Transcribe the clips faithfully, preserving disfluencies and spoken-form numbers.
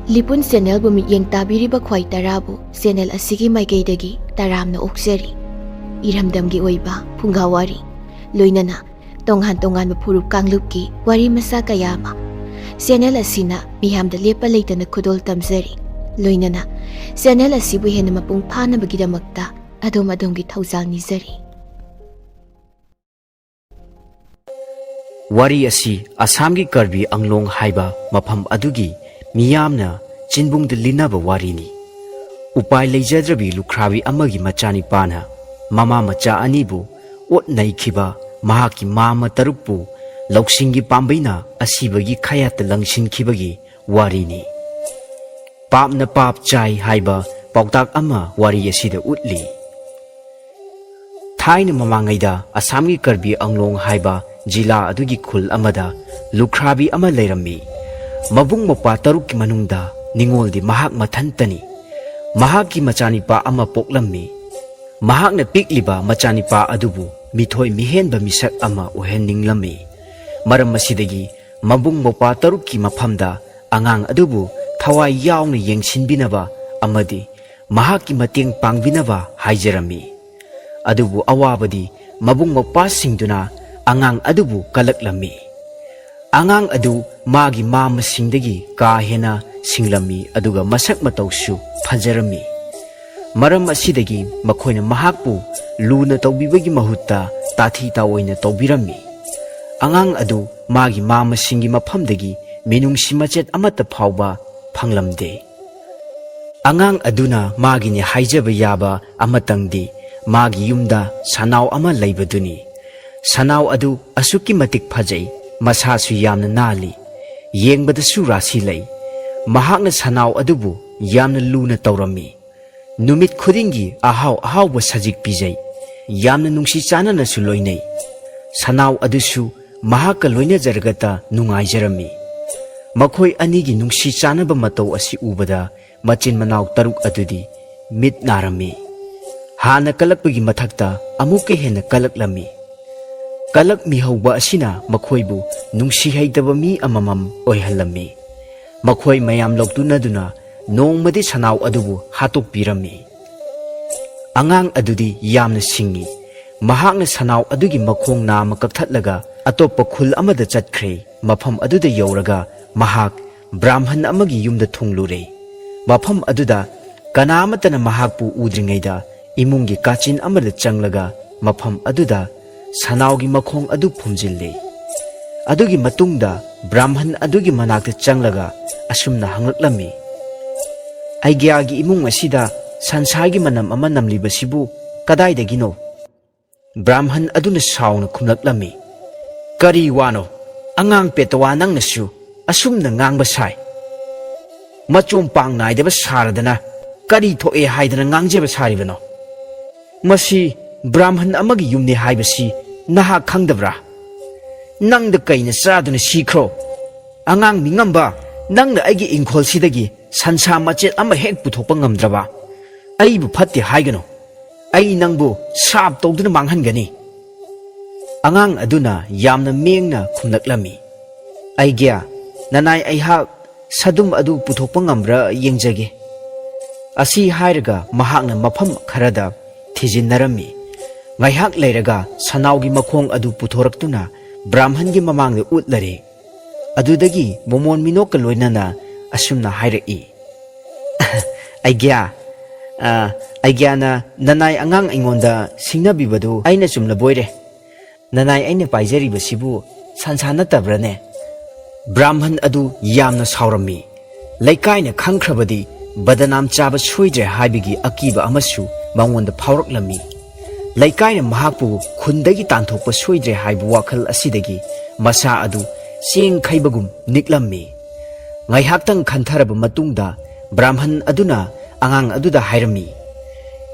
ꯂꯤꯄꯨꯟ ꯆꯦꯅꯦꯜꯕꯨ ꯃꯤꯠꯌꯦꯡ ꯇꯥꯕꯤꯔꯤꯕ ꯈ꯭ꯋꯥꯏ ꯇꯔꯥꯕꯨ ꯆꯦꯅꯦꯜ ꯑꯁꯤꯒꯤ ꯃꯥꯏꯀꯩꯗꯒꯤ ꯇꯔꯥꯝꯅ ꯑꯣꯛꯆꯔꯤ꯫ ꯏꯔꯝꯗꯝꯒꯤ ꯑꯣꯏꯕ ꯐꯨꯡꯒꯥ ꯋꯥꯔꯤ, ꯂꯣꯏꯅꯅ ꯇꯣꯉꯥꯟ ꯇꯣꯉꯥꯟꯕ ꯐꯨꯔꯨꯞ ꯀꯥꯡꯂꯨꯞꯀꯤ ꯋꯥꯔꯤ ꯃꯆꯥ ꯀꯌꯥ ꯑꯃ ꯆꯦꯅꯦꯜ ꯑꯁꯤꯅ ꯃꯤꯌꯥꯝꯗ ꯂꯦꯞꯄ ꯂꯩꯇꯅ ꯈꯨꯗꯣꯜ ꯇꯝꯖꯔꯤ꯫ ꯂꯣꯏꯅꯅ ꯆꯦꯅꯦꯜ ꯑꯁꯤꯕꯨ ꯍꯦꯟꯅ ꯃꯄꯨꯡ ꯐꯥꯅꯕꯒꯤꯗꯃꯛꯇ ꯑꯗꯣꯝ ꯑꯗꯣꯝꯒꯤ ꯊꯧꯖꯥꯜ ꯅꯤꯖꯔꯤ꯫ ꯋꯥꯔꯤ ꯑꯁꯤ ꯑꯁꯥꯝꯒꯤ ꯀꯔꯕꯤ ꯑꯪꯂꯣꯡ ꯍꯥꯏꯕ ꯃꯐꯝ ꯑꯗꯨꯒꯤ ꯃꯤꯌꯥꯝꯅ ꯆꯤꯟꯕꯨꯡꯗ ꯂꯤꯟꯅꯕ ꯋꯥꯔꯤꯅꯤ꯫ ꯎꯄꯥꯏ ꯂꯩꯖꯗ꯭ꯔꯕꯤ ꯂꯨꯈ꯭ꯔꯥꯕꯤ ꯑꯃꯒꯤ ꯃꯆꯥꯅꯤꯄꯥꯅ ꯃꯃꯥ ꯃꯆꯥ ꯑꯅꯤꯕꯨ ꯑꯣꯠ ꯅꯩꯈꯤꯕ ꯃꯍꯥꯛꯀꯤ ꯃꯥꯃ ꯇꯔꯨꯛꯄꯨ ꯂꯧꯁꯤꯡꯒꯤ ꯄꯥꯝꯕꯩꯅ ꯑꯁꯤꯕꯒꯤ ꯈꯌꯥꯠꯇ ꯂꯪꯁꯤꯟꯈꯤꯕꯒꯤ ꯋꯥꯔꯤꯅꯤ꯫ ꯄꯥꯞꯅ ꯄꯥꯞ ꯆꯥꯏ ꯍꯥꯏꯕ ꯄꯥꯎꯇꯥꯛ ꯑꯃ ꯋꯥꯔꯤ ꯑꯁꯤꯗ ꯎꯠꯂꯤ꯫ ꯊꯥꯏꯅ ꯃꯃꯥꯡꯉꯩꯗ ꯑꯁꯥꯝꯒꯤ ꯀꯔꯕꯤ ꯑꯪꯂꯣꯡ ꯍꯥꯏꯕ ꯖꯤꯂꯥ ꯑꯗꯨꯒꯤ ꯈꯨꯜ ꯑꯃꯗ ꯂꯨꯈ꯭ꯔꯥꯕꯤ ꯑꯃ ꯂꯩꯔꯝꯃꯤ꯫ ꯃꯕꯨꯡ ꯃꯧꯄ꯭ꯋꯥ ꯇꯔꯨꯛꯀꯤ ꯃꯅꯨꯡꯗ ꯅꯤꯉꯣꯜꯗꯤ ꯃꯍꯥꯛ ꯃꯊꯟꯇꯅꯤ꯫ ꯃꯍꯥꯛꯀꯤ ꯃꯆꯥꯅꯤꯄꯥ ꯑꯃ ꯄꯣꯛꯂꯝꯃꯤ꯫ ꯃꯍꯥꯛꯅ ꯄꯤꯛꯂꯤꯕ ꯃꯆꯥꯅꯤꯄꯥ ꯑꯗꯨꯕꯨ ꯃꯤꯊꯣꯏ ꯃꯤꯍꯦꯟꯕ ꯃꯤꯁꯛ ꯑꯃ ꯑꯣꯏꯍꯟꯅꯤꯡꯂꯝꯃꯤ꯫ ꯃꯔꯝ ꯑꯁꯤꯗꯒꯤ ꯃꯕꯨꯡ ꯃꯧꯄ꯭ꯋꯥ ꯇꯔꯨꯛꯀꯤ ꯃꯐꯝꯗ ꯑꯉꯥꯡ ꯑꯗꯨꯕꯨ ꯊꯋꯥꯏ ꯌꯥꯎꯅ ꯌꯦꯡꯁꯤꯟꯕꯤꯅꯕ ꯑꯃꯗꯤ ꯃꯍꯥꯛꯀꯤ ꯃꯇꯦꯡ ꯄꯥꯡꯕꯤꯅꯕ ꯍꯥꯏꯖꯔꯝꯃꯤ꯫ ꯑꯗꯨꯕꯨ ꯑꯋꯥꯕꯗꯤ ꯃꯕꯨꯡ ꯃꯧꯄ꯭ꯋꯥꯁꯤꯡꯗꯨꯅ ꯑꯉꯥꯡ ꯑꯗꯨꯕꯨ ꯀꯜꯂꯛꯂꯝꯃꯤ꯫ ꯑꯉꯥꯡ ꯑꯗꯨ ꯃꯥꯒꯤ ꯃꯥꯃꯁꯤꯡꯗꯒꯤ ꯀꯥ ꯍꯦꯟꯅ ꯁꯤꯡꯂꯝꯃꯤ, ꯑꯗꯨꯒ ꯃꯁꯛ ꯃꯇꯧꯁꯨ ꯐꯖꯔꯝꯃꯤ꯫ ꯃꯔꯝ ꯑꯁꯤꯗꯒꯤ ꯃꯈꯣꯏꯅ ꯃꯍꯥꯛꯄꯨ ꯂꯨꯅ ꯇꯧꯕꯤꯕꯒꯤ ꯃꯍꯨꯠꯇ ꯇꯥꯊꯤ ꯇꯥꯑꯣꯏꯅ ꯇꯧꯕꯤꯔꯝꯃꯤ꯫ ꯑꯉꯥꯡ ꯑꯗꯨ ꯃꯥꯒꯤ ꯃꯥꯃꯁꯤꯡꯒꯤ ꯃꯐꯝꯗꯒꯤ ꯃꯤꯅꯨꯡꯁꯤ ꯃꯆꯦꯠ ꯑꯃꯠꯇ ꯐꯥꯎꯕ ꯐꯪꯂꯝꯗꯦ꯫ ꯑꯉꯥꯡ ꯑꯗꯨꯅ ꯃꯥꯒꯤꯅꯤ ꯍꯥꯏꯖꯕ ꯌꯥꯕ ꯑꯃꯇꯪꯗꯤ ꯃꯥꯒꯤ ꯌꯨꯝꯗ ꯁꯅꯥꯎ ꯑꯃ ꯂꯩꯕꯗꯨꯅꯤ꯫ ꯁꯅꯥꯎ ꯑꯗꯨ ꯑꯁꯨꯛꯀꯤ ꯃꯇꯤꯛ ꯐꯖꯩ, ꯃꯁꯥꯁꯨ ꯌꯥꯝꯅ ꯅꯥꯜꯂꯤ, ꯌꯦꯡꯕꯗꯁꯨ ꯔꯥꯁꯤ ꯂꯩ꯫ ꯃꯍꯥꯛꯅ ꯁꯅꯥꯎ ꯑꯗꯨꯕꯨ ꯌꯥꯝꯅ ꯂꯨꯅ ꯇꯧꯔꯝꯃꯤ꯫ ꯅꯨꯃꯤꯠ ꯈꯨꯗꯤꯡꯒꯤ ꯑꯍꯥꯎ ꯑꯍꯥꯎꯕ ꯁꯖꯤꯛ ꯄꯤꯖꯩ꯫ ꯌꯥꯝꯅ ꯅꯨꯡꯁꯤ ꯆꯥꯟꯅꯅꯁꯨ ꯂꯣꯏꯅꯩ꯫ ꯁꯅꯥꯎ ꯑꯗꯨꯁꯨ ꯃꯍꯥꯛꯀ ꯂꯣꯏꯅꯖꯔꯒꯇ ꯅꯨꯡꯉꯥꯏꯖꯔꯝꯃꯤ꯫ ꯃꯈꯣꯏ ꯑꯅꯤꯒꯤ ꯅꯨꯡꯁꯤ ꯆꯥꯟꯅꯕ ꯃꯇꯧ ꯑꯁꯤ ꯎꯕꯗ ꯃꯆꯤꯟ ꯃꯅꯥꯎ ꯇꯔꯨꯛ ꯑꯗꯨꯗꯤ ꯃꯤꯠ ꯅꯥꯔꯝꯃꯤ꯫ ꯍꯥꯟꯅ ꯀꯜꯂꯛꯄꯒꯤ ꯃꯊꯛꯇ ꯑꯃꯨꯛꯀ ꯍꯦꯟꯅ ꯀꯜꯂꯛꯂꯝꯃꯤ꯫ ꯀꯜꯂꯛꯃꯤꯍꯧꯕ ꯑꯁꯤꯅ ꯃꯈꯣꯏꯕꯨ ꯅꯨꯡꯁꯤ ꯍꯩꯇꯕ ꯃꯤ ꯑꯃꯃꯝ ꯑꯣꯏꯍꯜꯂꯝꯃꯤ꯫ ꯃꯈꯣꯏ ꯃꯌꯥꯝ ꯂꯧꯇꯨꯅꯗꯨꯅ ꯅꯣꯡꯃꯗꯤ ꯁꯅꯥꯎ ꯑꯗꯨꯕꯨ ꯍꯥꯠꯇꯣꯛꯄꯤꯔꯝꯃꯤ꯫ ꯑꯉꯥꯡ ꯑꯗꯨꯗꯤ ꯌꯥꯝꯅ ꯁꯤꯡꯉꯤ꯫ ꯃꯍꯥꯛꯅ ꯁꯅꯥꯎ ꯑꯗꯨꯒꯤ ꯃꯈꯣꯡ ꯅꯥꯝꯃ ꯀꯛꯊꯠꯂꯒ ꯑꯇꯣꯞꯄ ꯈꯨꯜ ꯑꯃꯗ ꯆꯠꯈ꯭ꯔꯦ꯫ ꯃꯐꯝ ꯑꯗꯨꯗ ꯌꯧꯔꯒ ꯃꯍꯥꯛ ꯕ꯭ꯔꯥꯝꯍꯟ ꯑꯃꯒꯤ ꯌꯨꯝꯗ ꯊꯨꯡꯂꯨꯔꯦ꯫ ꯃꯐꯝ ꯑꯗꯨꯗ ꯀꯅꯥ ꯑꯃꯠꯇꯅ ꯃꯍꯥꯛꯄꯨ ꯎꯗ꯭ꯔꯤꯉꯩꯗ ꯏꯃꯨꯡꯒꯤ ꯀꯥꯆꯤꯟ ꯑꯃꯗ ꯆꯪꯂꯒ ꯃꯐꯝ ꯑꯗꯨꯗ ꯁꯅꯥꯎꯒꯤ ꯃꯈꯣꯡ ꯑꯗꯨ ꯐꯨꯝꯖꯤꯜꯂꯦ꯫ ꯑꯗꯨꯒꯤ ꯃꯇꯨꯡꯗ ꯕ꯭ꯔꯥꯝꯍꯟ ꯑꯗꯨꯒꯤ ꯃꯅꯥꯛꯇ ꯆꯪꯂꯒ ꯑꯁꯨꯝꯅ ꯍꯪꯂꯛꯂꯝꯃꯤ, "ꯑꯩꯒ꯭ꯌꯥꯒꯤ ꯏꯃꯨꯡ ꯑꯁꯤꯗ ꯁꯟꯁꯥꯒꯤ ꯃꯅꯝ ꯑꯃ ꯅꯝꯂꯤꯕꯁꯤꯕꯨ ꯀꯗꯥꯏꯗꯒꯤꯅꯣ?" ꯕ꯭ꯔꯥꯝꯍꯟ ꯑꯗꯨꯅ ꯁꯥꯎꯅ ꯈꯨꯝꯂꯛꯂꯝꯃꯤ, "ꯀꯔꯤ ꯋꯥꯅꯣ? ꯑꯉꯥꯡ ꯄꯦꯇꯋꯥ ꯅꯪꯅꯁꯨ ꯑꯁꯨꯝꯅ ꯉꯥꯡꯕ ꯁꯥꯏ꯫ ꯃꯆꯣꯝ ꯄꯥꯡ ꯅꯥꯏꯗꯕ ꯁꯥꯔꯗꯅ ꯀꯔꯤ ꯊꯣꯛꯑꯦ ꯍꯥꯏꯗꯅ ꯉꯥꯡꯖꯕ ꯁꯥꯔꯤꯕꯅꯣ? ꯃꯁꯤ ꯕ꯭ꯔꯥꯝꯍꯟ ꯑꯃꯒꯤ ꯌꯨꯝꯅꯤ ꯍꯥꯏꯕꯁꯤ ꯅꯍꯥꯛ ꯈꯪꯗꯕ꯭ꯔꯥ? ꯅꯪꯗ ꯀꯩꯅ ꯆꯥꯗꯨꯅ ꯁꯤꯈ꯭ꯔꯣ? ꯑꯉꯥꯡ ꯅꯤꯡꯉꯝꯕ, ꯅꯪꯅ ꯑꯩꯒꯤ ꯏꯪꯈꯣꯜꯁꯤꯗꯒꯤ ꯁꯟꯁꯥ ꯃꯆꯦꯠ ꯑꯃ ꯍꯦꯛ ꯄꯨꯊꯣꯛꯄ ꯉꯝꯗ꯭ꯔꯕ? ꯑꯩꯕꯨ ꯐꯠꯇꯦ ꯍꯥꯏꯒꯅꯨ꯫ ꯑꯩ ꯅꯪꯕꯨ ꯁꯥꯞ ꯇꯧꯗꯨꯅ ꯃꯥꯡꯍꯟꯒꯅꯤ꯫" ꯑꯉꯥꯡ ꯑꯗꯨꯅ ꯌꯥꯝꯅ ꯃꯦꯡꯅ ꯈꯨꯝꯂꯛꯂꯝꯃꯤ, "ꯑꯩꯒ꯭ꯌꯥ, ꯅꯅꯥꯏ ꯑꯩꯍꯥꯛ ꯁꯗꯨꯝ ꯑꯗꯨ ꯄꯨꯊꯣꯛꯄ ꯉꯝꯕ꯭ꯔꯥ ꯌꯦꯡꯖꯒꯦ꯫" ꯑꯁꯤ ꯍꯥꯏꯔꯒ ꯃꯍꯥꯛꯅ ꯃꯐꯝ ꯈꯔꯗ ꯊꯤꯖꯤꯟꯅꯔꯝꯃꯤ꯫ ꯉꯥꯏꯍꯥꯛ ꯂꯩꯔꯒ ꯁꯅꯥꯎꯒꯤ ꯃꯈꯣꯡ ꯑꯗꯨ ꯄꯨꯊꯣꯔꯛꯇꯨꯅ ꯕ꯭ꯔꯥꯝꯍꯟꯒꯤ ꯃꯃꯥꯡꯗ ꯎꯠꯂꯔꯦ꯫ ꯑꯗꯨꯗꯒꯤ ꯃꯣꯃꯣꯟ ꯃꯤꯅꯣꯛꯀ ꯂꯣꯏꯅꯅ ꯑꯁꯨꯝꯅ ꯍꯥꯏꯔꯛꯏ, "ꯑꯩꯒ꯭ꯌꯥ, ꯑ, ꯑꯩꯒ꯭ꯌꯥꯅ ꯅꯅꯥꯏ ꯑꯉꯥꯡ ꯑꯩꯉꯣꯟꯗ ꯁꯤꯡꯅꯕꯤꯕꯗꯨ ꯑꯩꯅ ꯆꯨꯝꯂꯕꯣꯏꯔꯦ꯫ ꯅꯅꯥꯏ ꯑꯩꯅ ꯄꯥꯏꯖꯔꯤꯕꯁꯤꯕꯨ ꯁꯟꯁꯥ ꯅꯠꯇꯕ꯭ꯔꯅꯦ?" ꯕ꯭ꯔꯥꯝꯍꯟ ꯑꯗꯨ ꯌꯥꯝꯅ ꯁꯥꯎꯔꯝꯃꯤ꯫ ꯂꯩꯀꯥꯏꯅ ꯈꯪꯈ꯭ꯔꯕꯗꯤ ꯕꯗꯅꯥꯝ ꯆꯥꯕ ꯁꯣꯏꯗ꯭ꯔꯦ ꯍꯥꯏꯕꯒꯤ ꯑꯀꯤꯕ ꯑꯃꯁꯨ ꯃꯉꯣꯟꯗ ꯐꯥꯎꯔꯛꯂꯝꯃꯤ꯫ ꯂꯩꯀꯥꯏꯅ ꯃꯍꯥꯛꯄꯨ ꯈꯨꯟꯗꯒꯤ ꯇꯥꯟꯊꯣꯛꯄ ꯁꯣꯏꯗ꯭ꯔꯦ ꯍꯥꯏꯕ ꯋꯥꯈꯜ ꯑꯁꯤꯗꯒꯤ ꯃꯁꯥ ꯑꯗꯨ ꯆꯦꯡ ꯈꯩꯕꯒꯨꯝ ꯅꯤꯛꯂꯝꯃꯤ꯫ ꯉꯥꯏꯍꯥꯛꯇꯪ ꯈꯟꯊꯔꯕ ꯃꯇꯨꯡꯗ ꯕ꯭ꯔꯥꯝꯍꯟ ꯑꯗꯨꯅ ꯑꯉꯥꯡ ꯑꯗꯨꯗ ꯍꯥꯏꯔꯝꯃꯤ,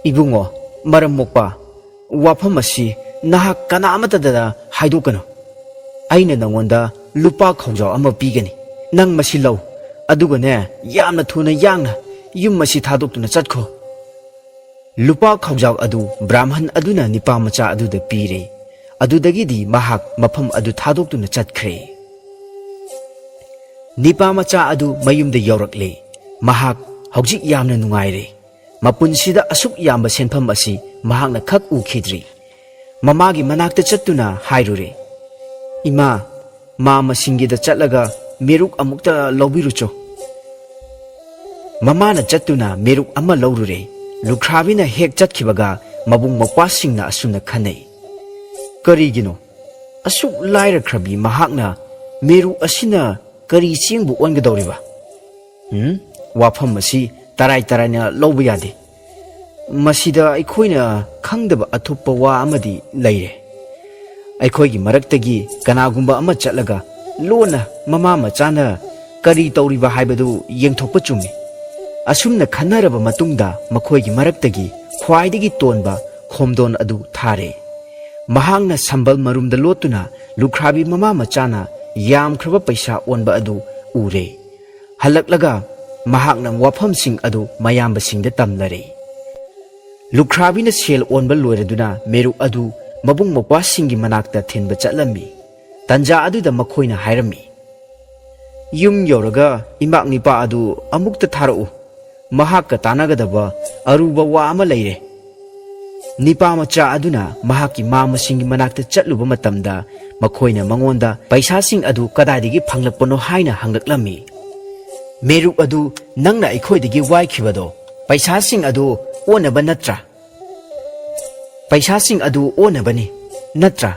"ꯏꯕꯨꯡꯉꯣ, ꯃꯔꯝ ꯃꯣꯛꯄ, ꯋꯥꯐꯝ ꯑꯁꯤ ꯅꯍꯥꯛ ꯀꯅꯥ ꯑꯃꯠꯇꯗ ꯍꯥꯏꯗꯣꯛꯀꯅꯨ꯫ ꯑꯩꯅ ꯅꯉꯣꯟꯗ ꯂꯨꯄꯥ ꯈꯥꯎꯖꯥꯎ ꯑꯃ ꯄꯤꯒꯅꯤ꯫ ꯅꯪ ꯃꯁꯤ ꯂꯧ, ꯑꯗꯨꯒꯅꯦ, ꯌꯥꯝꯅ ꯊꯨꯅ ꯌꯥꯡꯅ ꯌꯨꯝ ꯑꯁꯤ ꯊꯥꯗꯣꯛꯇꯨꯅ ꯆꯠꯈꯣ꯫" ꯂꯨꯄꯥ ꯈꯥꯎꯖꯥꯎ ꯑꯗꯨ ꯕ꯭ꯔꯥꯝꯍꯟ ꯑꯗꯨꯅ ꯅꯤꯄꯥ ꯃꯆꯥ ꯑꯗꯨꯗ ꯄꯤꯔꯦ꯫ ꯑꯗꯨꯗꯒꯤꯗꯤ ꯃꯍꯥꯛ ꯃꯐꯝ ꯑꯗꯨ ꯊꯥꯗꯣꯛꯇꯨꯅ ꯆꯠꯈ꯭ꯔꯦ꯫ ꯅꯤꯄꯥ ꯃꯆꯥ ꯑꯗꯨ ꯃꯌꯨꯝꯗ ꯌꯧꯔꯛꯂꯦ꯫ ꯃꯍꯥꯛ ꯍꯧꯖꯤꯛ ꯌꯥꯝꯅ ꯅꯨꯡꯉꯥꯏꯔꯦ꯫ ꯃꯄꯨꯟꯁꯤꯗ ꯑꯁꯨꯛ ꯌꯥꯝꯕ ꯁꯦꯟꯐꯝ ꯑꯁꯤ ꯃꯍꯥꯛꯅ ꯈꯛ ꯎꯈꯤꯗ꯭ꯔꯤ꯫ ꯃꯃꯥꯒꯤ ꯃꯅꯥꯛꯇ ꯆꯠꯇꯨꯅ ꯍꯥꯏꯔꯨꯔꯦ, "ꯏꯃꯥ, ꯃꯥ ꯃꯁꯤꯡꯒꯤꯗ ꯆꯠꯂꯒ ꯃꯦꯔꯨꯛ ꯑꯃꯨꯛꯇ ꯂꯧꯕꯤꯔꯨꯆꯣ꯫" ꯃꯃꯥꯅ ꯆꯠꯇꯨꯅ ꯃꯦꯔꯨꯛ ꯑꯃ ꯂꯧꯔꯨꯔꯦ꯫ ꯂꯨꯈ꯭ꯔꯥꯕꯤꯅ ꯍꯦꯛ ꯆꯠꯈꯤꯕꯒ ꯃꯕꯨꯡ ꯃꯧꯄ꯭ꯋꯥꯁꯤꯡꯅ ꯑꯁꯨꯝꯅ ꯈꯟꯅꯩ, "ꯀꯔꯤꯒꯤꯅꯣ? ꯑꯁꯨꯛ ꯂꯥꯏꯔꯈ꯭ꯔꯕꯤ ꯃꯍꯥꯛꯅ ꯃꯦꯔꯨꯛ ꯑꯁꯤꯅ ꯀꯔꯤ ꯆꯦꯡꯕꯨ ꯑꯣꯟꯒꯗꯧꯔꯤꯕ? ꯎꯝ, ꯋꯥꯐꯝ ꯑꯁꯤ ꯇꯔꯥꯏ ꯇꯔꯥꯏꯅ ꯂꯧꯕ ꯌꯥꯗꯦ꯫ ꯃꯁꯤꯗ ꯑꯩꯈꯣꯏꯅ ꯈꯪꯗꯕ ꯑꯊꯨꯞꯄ ꯋꯥ ꯑꯃꯗꯤ ꯂꯩꯔꯦ꯫ ꯑꯩꯈꯣꯏꯒꯤ ꯃꯔꯛꯇꯒꯤ ꯀꯅꯥꯒꯨꯝꯕ ꯑꯃ ꯆꯠꯂꯒ ꯂꯣꯟꯅ ꯃꯃꯥ ꯃꯆꯥꯅ ꯀꯔꯤ ꯇꯧꯔꯤꯕ ꯍꯥꯏꯕꯗꯨ ꯌꯦꯡꯊꯣꯛꯄ ꯆꯨꯝꯃꯤ꯫" ꯑꯁꯨꯝꯅ ꯈꯟꯅꯔꯕ ꯃꯇꯨꯡꯗ ꯃꯈꯣꯏꯒꯤ ꯃꯔꯛꯇꯒꯤ ꯈ꯭ꯋꯥꯏꯗꯒꯤ ꯇꯣꯟꯕ ꯈꯣꯝꯗꯣꯟ ꯑꯗꯨ ꯊꯥꯔꯦ꯫ ꯃꯍꯥꯛꯅ ꯁꯝꯕꯜ ꯃꯔꯨꯝꯗ ꯂꯣꯠꯇꯨꯅ ꯂꯨꯈ꯭ꯔꯥꯕꯤ ꯃꯃꯥ ꯃꯆꯥꯅ ꯌꯥꯝꯈ꯭ꯔꯕ ꯄꯩꯁꯥ ꯑꯣꯟꯕ ꯑꯗꯨ ꯎꯔꯦ꯫ ꯍꯜꯂꯛꯂꯒ ꯃꯍꯥꯛꯅ ꯋꯥꯐꯝꯁꯤꯡ ꯑꯗꯨ ꯃꯌꯥꯝꯕꯁꯤꯡꯗ ꯇꯝꯅꯔꯦ꯫ ꯂꯨꯈ꯭ꯔꯥꯕꯤꯅ ꯁꯦꯜ ꯑꯣꯟꯕ ꯂꯣꯏꯔꯗꯨꯅ ꯃꯦꯔꯨꯛ ꯑꯗꯨ ꯃꯕꯨꯡ ꯃꯧꯄ꯭ꯋꯥꯁꯤꯡꯒꯤ ꯃꯅꯥꯛꯇ ꯊꯤꯟꯕ ꯆꯠꯂꯝꯃꯤ꯫ ꯇꯟꯖꯥ ꯑꯗꯨꯗ ꯃꯈꯣꯏꯅ ꯍꯥꯏꯔꯝꯃꯤ, "ꯌꯨꯝ ꯌꯧꯔꯒ ꯏꯃꯥꯛ ꯅꯤꯄꯥ ꯑꯗꯨ ꯑꯃꯨꯛꯇ ꯊꯥꯔꯛꯎ꯫ ꯃꯍꯥꯛꯀ ꯇꯥꯟꯅꯒꯗꯕ ꯑꯔꯨꯕ ꯋꯥ ꯑꯃ ꯂꯩꯔꯦ꯫" ꯅꯤꯄꯥ ꯃꯆꯥ ꯑꯗꯨꯅ ꯃꯍꯥꯛꯀꯤ ꯃꯥꯝꯃꯁꯤꯡꯒꯤ ꯃꯅꯥꯛꯇ ꯆꯠꯂꯨꯕ ꯃꯇꯝꯗ ꯃꯈꯣꯏꯅ ꯃꯉꯣꯟꯗ ꯄꯩꯁꯥꯁꯤꯡ ꯑꯗꯨ ꯀꯗꯥꯏꯗꯒꯤ ꯐꯪꯂꯛꯄꯅꯣ ꯍꯥꯏꯅ ꯍꯪꯂꯛꯂꯝꯃꯤ꯫ "ꯃꯦꯔꯨꯛ ꯑꯗꯨ ꯅꯪꯅ ꯑꯩꯈꯣꯏꯗꯒꯤ ꯋꯥꯏꯈꯤꯕꯗꯣ ꯄꯩꯁꯥꯁꯤꯡ ꯑꯗꯨ ꯑꯣꯟꯅꯕ ꯅꯠꯇ꯭ꯔꯥ? ꯄꯩꯁꯥꯁꯤꯡ ꯑꯗꯨ ꯑꯣꯟꯅꯕꯅꯤ ꯅꯠꯇ꯭ꯔꯥ?"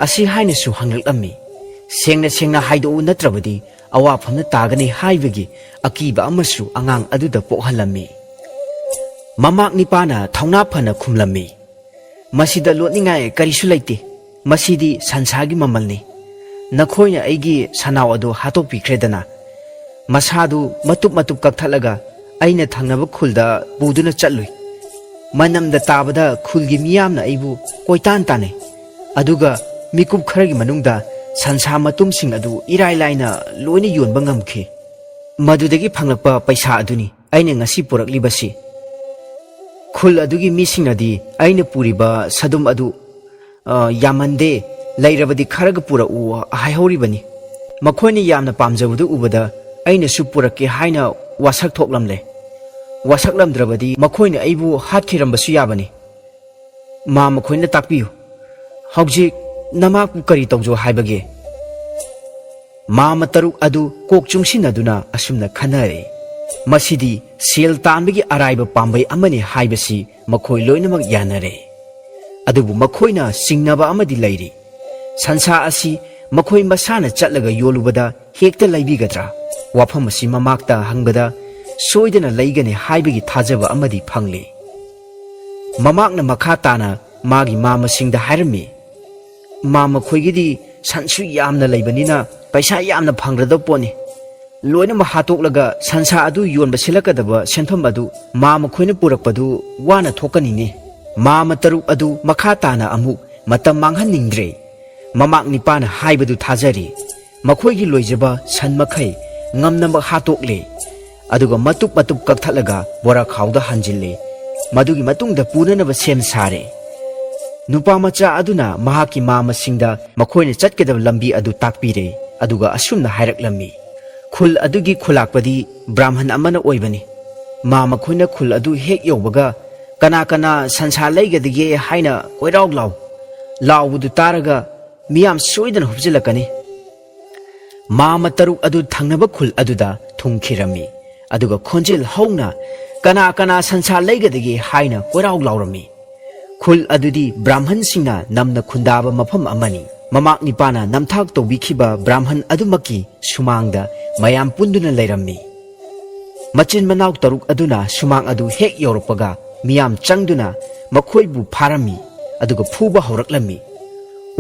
ꯑꯁꯤ ꯍꯥꯏꯅꯁꯨ ꯍꯪꯂꯛꯂꯝꯃꯤ꯫ ꯁꯦꯡꯅ ꯁꯦꯡꯅ ꯍꯥꯏꯗꯣꯛꯎ, ꯅꯠꯇ꯭ꯔꯕꯗꯤ ꯑꯋꯥꯐꯝꯗ ꯇꯥꯒꯅꯤ ꯍꯥꯏꯕꯒꯤ ꯑꯀꯤꯕ ꯑꯃꯁꯨ ꯑꯉꯥꯡ ꯑꯗꯨꯗ ꯄꯣꯛꯍꯜꯂꯝꯃꯤ꯫ ꯃꯃꯥꯛ ꯅꯤꯄꯥꯅ ꯊꯧꯅꯥ ꯐꯅ ꯈꯨꯝꯂꯝꯃꯤ, "ꯃꯁꯤꯗ ꯂꯣꯠꯅꯤꯡꯉꯥꯏ ꯀꯔꯤꯁꯨ ꯂꯩꯇꯦ꯫ ꯃꯁꯤꯗꯤ ꯁꯟꯁꯥꯒꯤ ꯃꯃꯜꯅꯤ꯫ ꯅꯈꯣꯏꯅ ꯑꯩꯒꯤ ꯁꯟꯅꯥꯎ ꯑꯗꯨ ꯍꯥꯠꯇꯣꯛꯄꯤꯈ꯭ꯔꯦꯗꯅ꯫ ꯃꯁꯥꯗꯨ ꯃꯇꯨꯞ ꯃꯇꯨꯞ ꯀꯛꯊꯠꯂꯒ ꯑꯩꯅ ꯊꯪꯅꯕ ꯈꯨꯜꯗ ꯄꯨꯗꯨꯅ ꯆꯠꯂꯨꯏ꯫ ꯃꯅꯝꯗ ꯇꯥꯕꯗ ꯈꯨꯜꯒꯤ ꯃꯤꯌꯥꯝꯅ ꯑꯩꯕꯨ ꯀꯣꯏꯇꯥꯟ ꯇꯥꯟꯅꯩ꯫ ꯑꯗꯨꯒ ꯃꯤꯀꯨꯞ ꯈꯔꯒꯤ ꯃꯅꯨꯡꯗ ꯁꯟꯁꯥ ꯃꯇꯨꯝꯁꯤꯡ ꯑꯗꯨ ꯏꯔꯥꯏ ꯂꯥꯏꯅ ꯂꯣꯏꯅ ꯌꯣꯟꯕ ꯉꯝꯈꯤ꯫ ꯃꯗꯨꯗꯒꯤ ꯐꯪꯂꯛꯄ ꯄꯩꯁꯥ ꯑꯗꯨꯅꯤ ꯑꯩꯅ ꯉꯁꯤ ꯄꯨꯔꯛꯂꯤꯕꯁꯤ꯫ ꯈꯨꯜ ꯑꯗꯨꯒꯤ ꯃꯤꯁꯤꯡꯅꯗꯤ ꯑꯩꯅ ꯄꯨꯔꯤꯕ ꯁꯗꯨꯝ ꯑꯗꯨ, ꯑ, ꯌꯥꯝꯃꯟꯗꯦ, ꯂꯩꯔꯕꯗꯤ ꯈꯔꯒ ꯄꯨꯔꯛꯎ ꯍꯥꯏꯍꯧꯔꯤꯕꯅꯤ꯫ ꯃꯈꯣꯏꯅ ꯌꯥꯝꯅ ꯄꯥꯝꯖꯕꯗꯨ ꯎꯕꯗ ꯑꯩꯅꯁꯨ ꯄꯨꯔꯛꯀꯦ ꯍꯥꯏꯅ ꯋꯥꯁꯛ ꯊꯣꯛꯂꯝꯂꯦ꯫ ꯋꯥꯁꯛꯂꯝꯗ꯭ꯔꯕꯗꯤ ꯃꯈꯣꯏꯅ ꯑꯩꯕꯨ ꯍꯥꯠꯈꯤꯔꯝꯕꯁꯨ ꯌꯥꯕꯅꯤ꯫ ꯃꯥ ꯃꯈꯣꯏꯅ ꯇꯥꯛꯄꯤꯌꯨ꯫ ꯍꯧꯖꯤꯛ ꯅꯃꯥꯛꯄꯨ ꯀꯔꯤ ꯇꯧꯖꯧ ꯍꯥꯏꯕꯒꯦ? ꯃꯥꯃ ꯇꯔꯨꯛ ꯑꯗꯨ ꯀꯣꯛ ꯆꯨꯡꯁꯤꯟꯅꯗꯨꯅ ꯑꯁꯨꯝꯅ ꯈꯟꯅꯔꯦ, "ꯃꯁꯤꯗꯤ ꯁꯦꯜ ꯇꯥꯟꯕꯒꯤ ꯑꯔꯥꯏꯕ ꯄꯥꯝꯕꯩ ꯑꯃꯅꯤ" ꯍꯥꯏꯕꯁꯤ ꯃꯈꯣꯏ ꯂꯣꯏꯅꯃꯛ ꯌꯥꯅꯔꯦ꯫ ꯑꯗꯨꯕꯨ ꯃꯈꯣꯏꯅ ꯆꯤꯡꯅꯕ ꯑꯃꯗꯤ ꯂꯩꯔꯤ꯫ ꯁꯟꯁꯥ ꯑꯁꯤ ꯃꯈꯣꯏ ꯃꯁꯥꯅ ꯆꯠꯂꯒ ꯌꯣꯜꯂꯨꯕꯗ ꯍꯦꯛꯇ ꯂꯩꯕꯤꯒꯗ꯭ꯔꯥ? ꯋꯥꯐꯝ ꯑꯁꯤ ꯃꯃꯥꯛꯇ ꯍꯪꯕꯗ ꯁꯣꯏꯗꯅ ꯂꯩꯒꯅꯤ ꯍꯥꯏꯕꯒꯤ ꯊꯥꯖꯕ ꯑꯃꯗꯤ ꯐꯪꯂꯦ꯫ ꯃꯃꯥꯛꯅ ꯃꯈꯥ ꯇꯥꯅ ꯃꯥꯒꯤ ꯃꯥꯃꯁꯤꯡꯗ ꯍꯥꯏꯔꯝꯃꯤ, "ꯃꯥ ꯃꯈꯣꯏꯒꯤꯗꯤ ꯁꯟꯁꯨ ꯌꯥꯝꯅ ꯂꯩꯕꯅꯤꯅ ꯄꯩꯁꯥ ꯌꯥꯝꯅ ꯐꯪꯒꯗꯕ ꯄꯣꯠꯅꯤ꯫ ꯂꯣꯏꯅꯃꯛ ꯍꯥꯠꯇꯣꯛꯂꯒ ꯁꯟꯁꯥ ꯑꯗꯨ ꯌꯣꯟꯕ ꯁꯤꯜꯂꯛꯀꯗꯕ ꯁꯦꯟꯐꯝ ꯑꯗꯨ ꯃꯥ ꯃꯈꯣꯏꯅ ꯄꯨꯔꯛꯄꯗꯨ ꯋꯥꯅ ꯊꯣꯛꯀꯅꯤꯅꯦ"꯫ ꯃꯥꯃ ꯇꯔꯨꯛ ꯑꯗꯨ ꯃꯈꯥ ꯇꯥꯅ ꯑꯃꯨꯛ ꯃꯇꯝ ꯃꯥꯡꯍꯟꯅꯤꯡꯗ꯭ꯔꯦ꯫ ꯃꯃꯥꯛ ꯅꯤꯄꯥꯅ ꯍꯥꯏꯕꯗꯨ ꯊꯥꯖꯔꯤ꯫ ꯃꯈꯣꯏꯒꯤ ꯂꯣꯏꯖꯕ ꯁꯟ ꯃꯈꯩ ꯉꯝꯅꯕ ꯍꯥꯠꯇꯣꯛꯂꯦ꯫ ꯑꯗꯨꯒ ꯃꯇꯨꯞ ꯃꯇꯨꯞ ꯀꯛꯊꯠꯂꯒ ꯕꯣꯔꯥ ꯈꯥꯎꯗ ꯍꯥꯟꯖꯤꯜꯂꯦ꯫ ꯃꯗꯨꯒꯤ ꯃꯇꯨꯡꯗ ꯄꯨꯅꯅꯕ ꯁꯦꯝ ꯁꯥꯔꯦ꯫ ꯅꯨꯄꯥ ꯃꯆꯥ ꯑꯗꯨꯅ ꯃꯍꯥꯛꯀꯤ ꯃꯥꯃꯁꯤꯡꯗ ꯃꯈꯣꯏꯅ ꯆꯠꯀꯗꯕ ꯂꯝꯕꯤ ꯑꯗꯨ ꯇꯥꯛꯄꯤꯔꯦ꯫ ꯑꯗꯨꯒ ꯑꯁꯨꯝꯅ ꯍꯥꯏꯔꯛꯂꯝꯃꯤ, "ꯈꯨꯜ ꯑꯗꯨꯒꯤ ꯈꯨꯂꯥꯛꯄꯗꯤ ꯕ꯭ꯔꯥꯍꯃꯟ ꯑꯃꯅ ꯑꯣꯏꯕꯅꯤ꯫ ꯃꯥ ꯃꯈꯣꯏꯅ ꯈꯨꯜ ꯑꯗꯨ ꯍꯦꯛ ꯌꯧꯕꯒ, 'ꯀꯅꯥ ꯀꯅꯥ ꯁꯟꯁꯥ ꯂꯩꯒꯗꯒꯦ?' ꯍꯥꯏꯅ ꯀꯣꯏꯔꯥꯎ ꯂꯥꯎ꯫ ꯂꯥꯎꯕꯗꯨ ꯇꯥꯔꯒ ꯃꯤꯌꯥꯝ ꯁꯣꯏꯗꯅ ꯍꯨꯞꯆꯤꯜꯂꯛꯀꯅꯤ"꯫ ꯃꯥꯃ ꯇꯔꯨꯛ ꯑꯗꯨ ꯊꯪꯅꯕ ꯈꯨꯜ ꯑꯗꯨꯗ ꯊꯨꯡꯈꯤꯔꯝꯃꯤ꯫ ꯑꯗꯨꯒ ꯈꯣꯟꯖꯦꯜ ꯍꯧꯅ, "ꯀꯅꯥ ꯀꯅꯥ ꯁꯟꯁꯥ ꯂꯩꯒꯗꯒꯦ?" ꯍꯥꯏꯅ ꯀꯣꯏꯔꯥꯎ ꯂꯥꯎꯔꯝꯃꯤ꯫ ꯈꯨꯜ ꯑꯗꯨꯗꯤ ꯕ꯭ꯔꯥꯍꯃꯟꯁꯤꯡꯅ ꯅꯝꯅ ꯈꯨꯟꯗꯥꯕ ꯃꯐꯝ ꯑꯃꯅꯤ꯫ ꯃꯃꯥꯛ ꯅꯤꯄꯥꯅ ꯅꯝꯊꯥꯛ ꯇꯧꯕꯤꯈꯤꯕ ꯕ꯭ꯔꯥꯍꯃꯟ ꯑꯗꯨꯃꯛꯀꯤ ꯁꯨꯃꯥꯡꯗ ꯃꯌꯥꯝ ꯄꯨꯟꯗꯨꯅ ꯂꯩꯔꯝꯃꯤ꯫ ꯃꯆꯤꯟ ꯃꯅꯥꯎ ꯇꯔꯨꯛ ꯑꯗꯨꯅ ꯁꯨꯃꯥꯡ ꯑꯗꯨ ꯍꯦꯛ ꯌꯧꯔꯛꯄꯒ ꯃꯤꯌꯥꯝ ꯆꯪꯗꯨꯅ ꯃꯈꯣꯏꯕꯨ ꯐꯥꯔꯝꯃꯤ, ꯑꯗꯨꯒ ꯐꯨꯕ ꯍꯧꯔꯛꯂꯝꯃꯤ꯫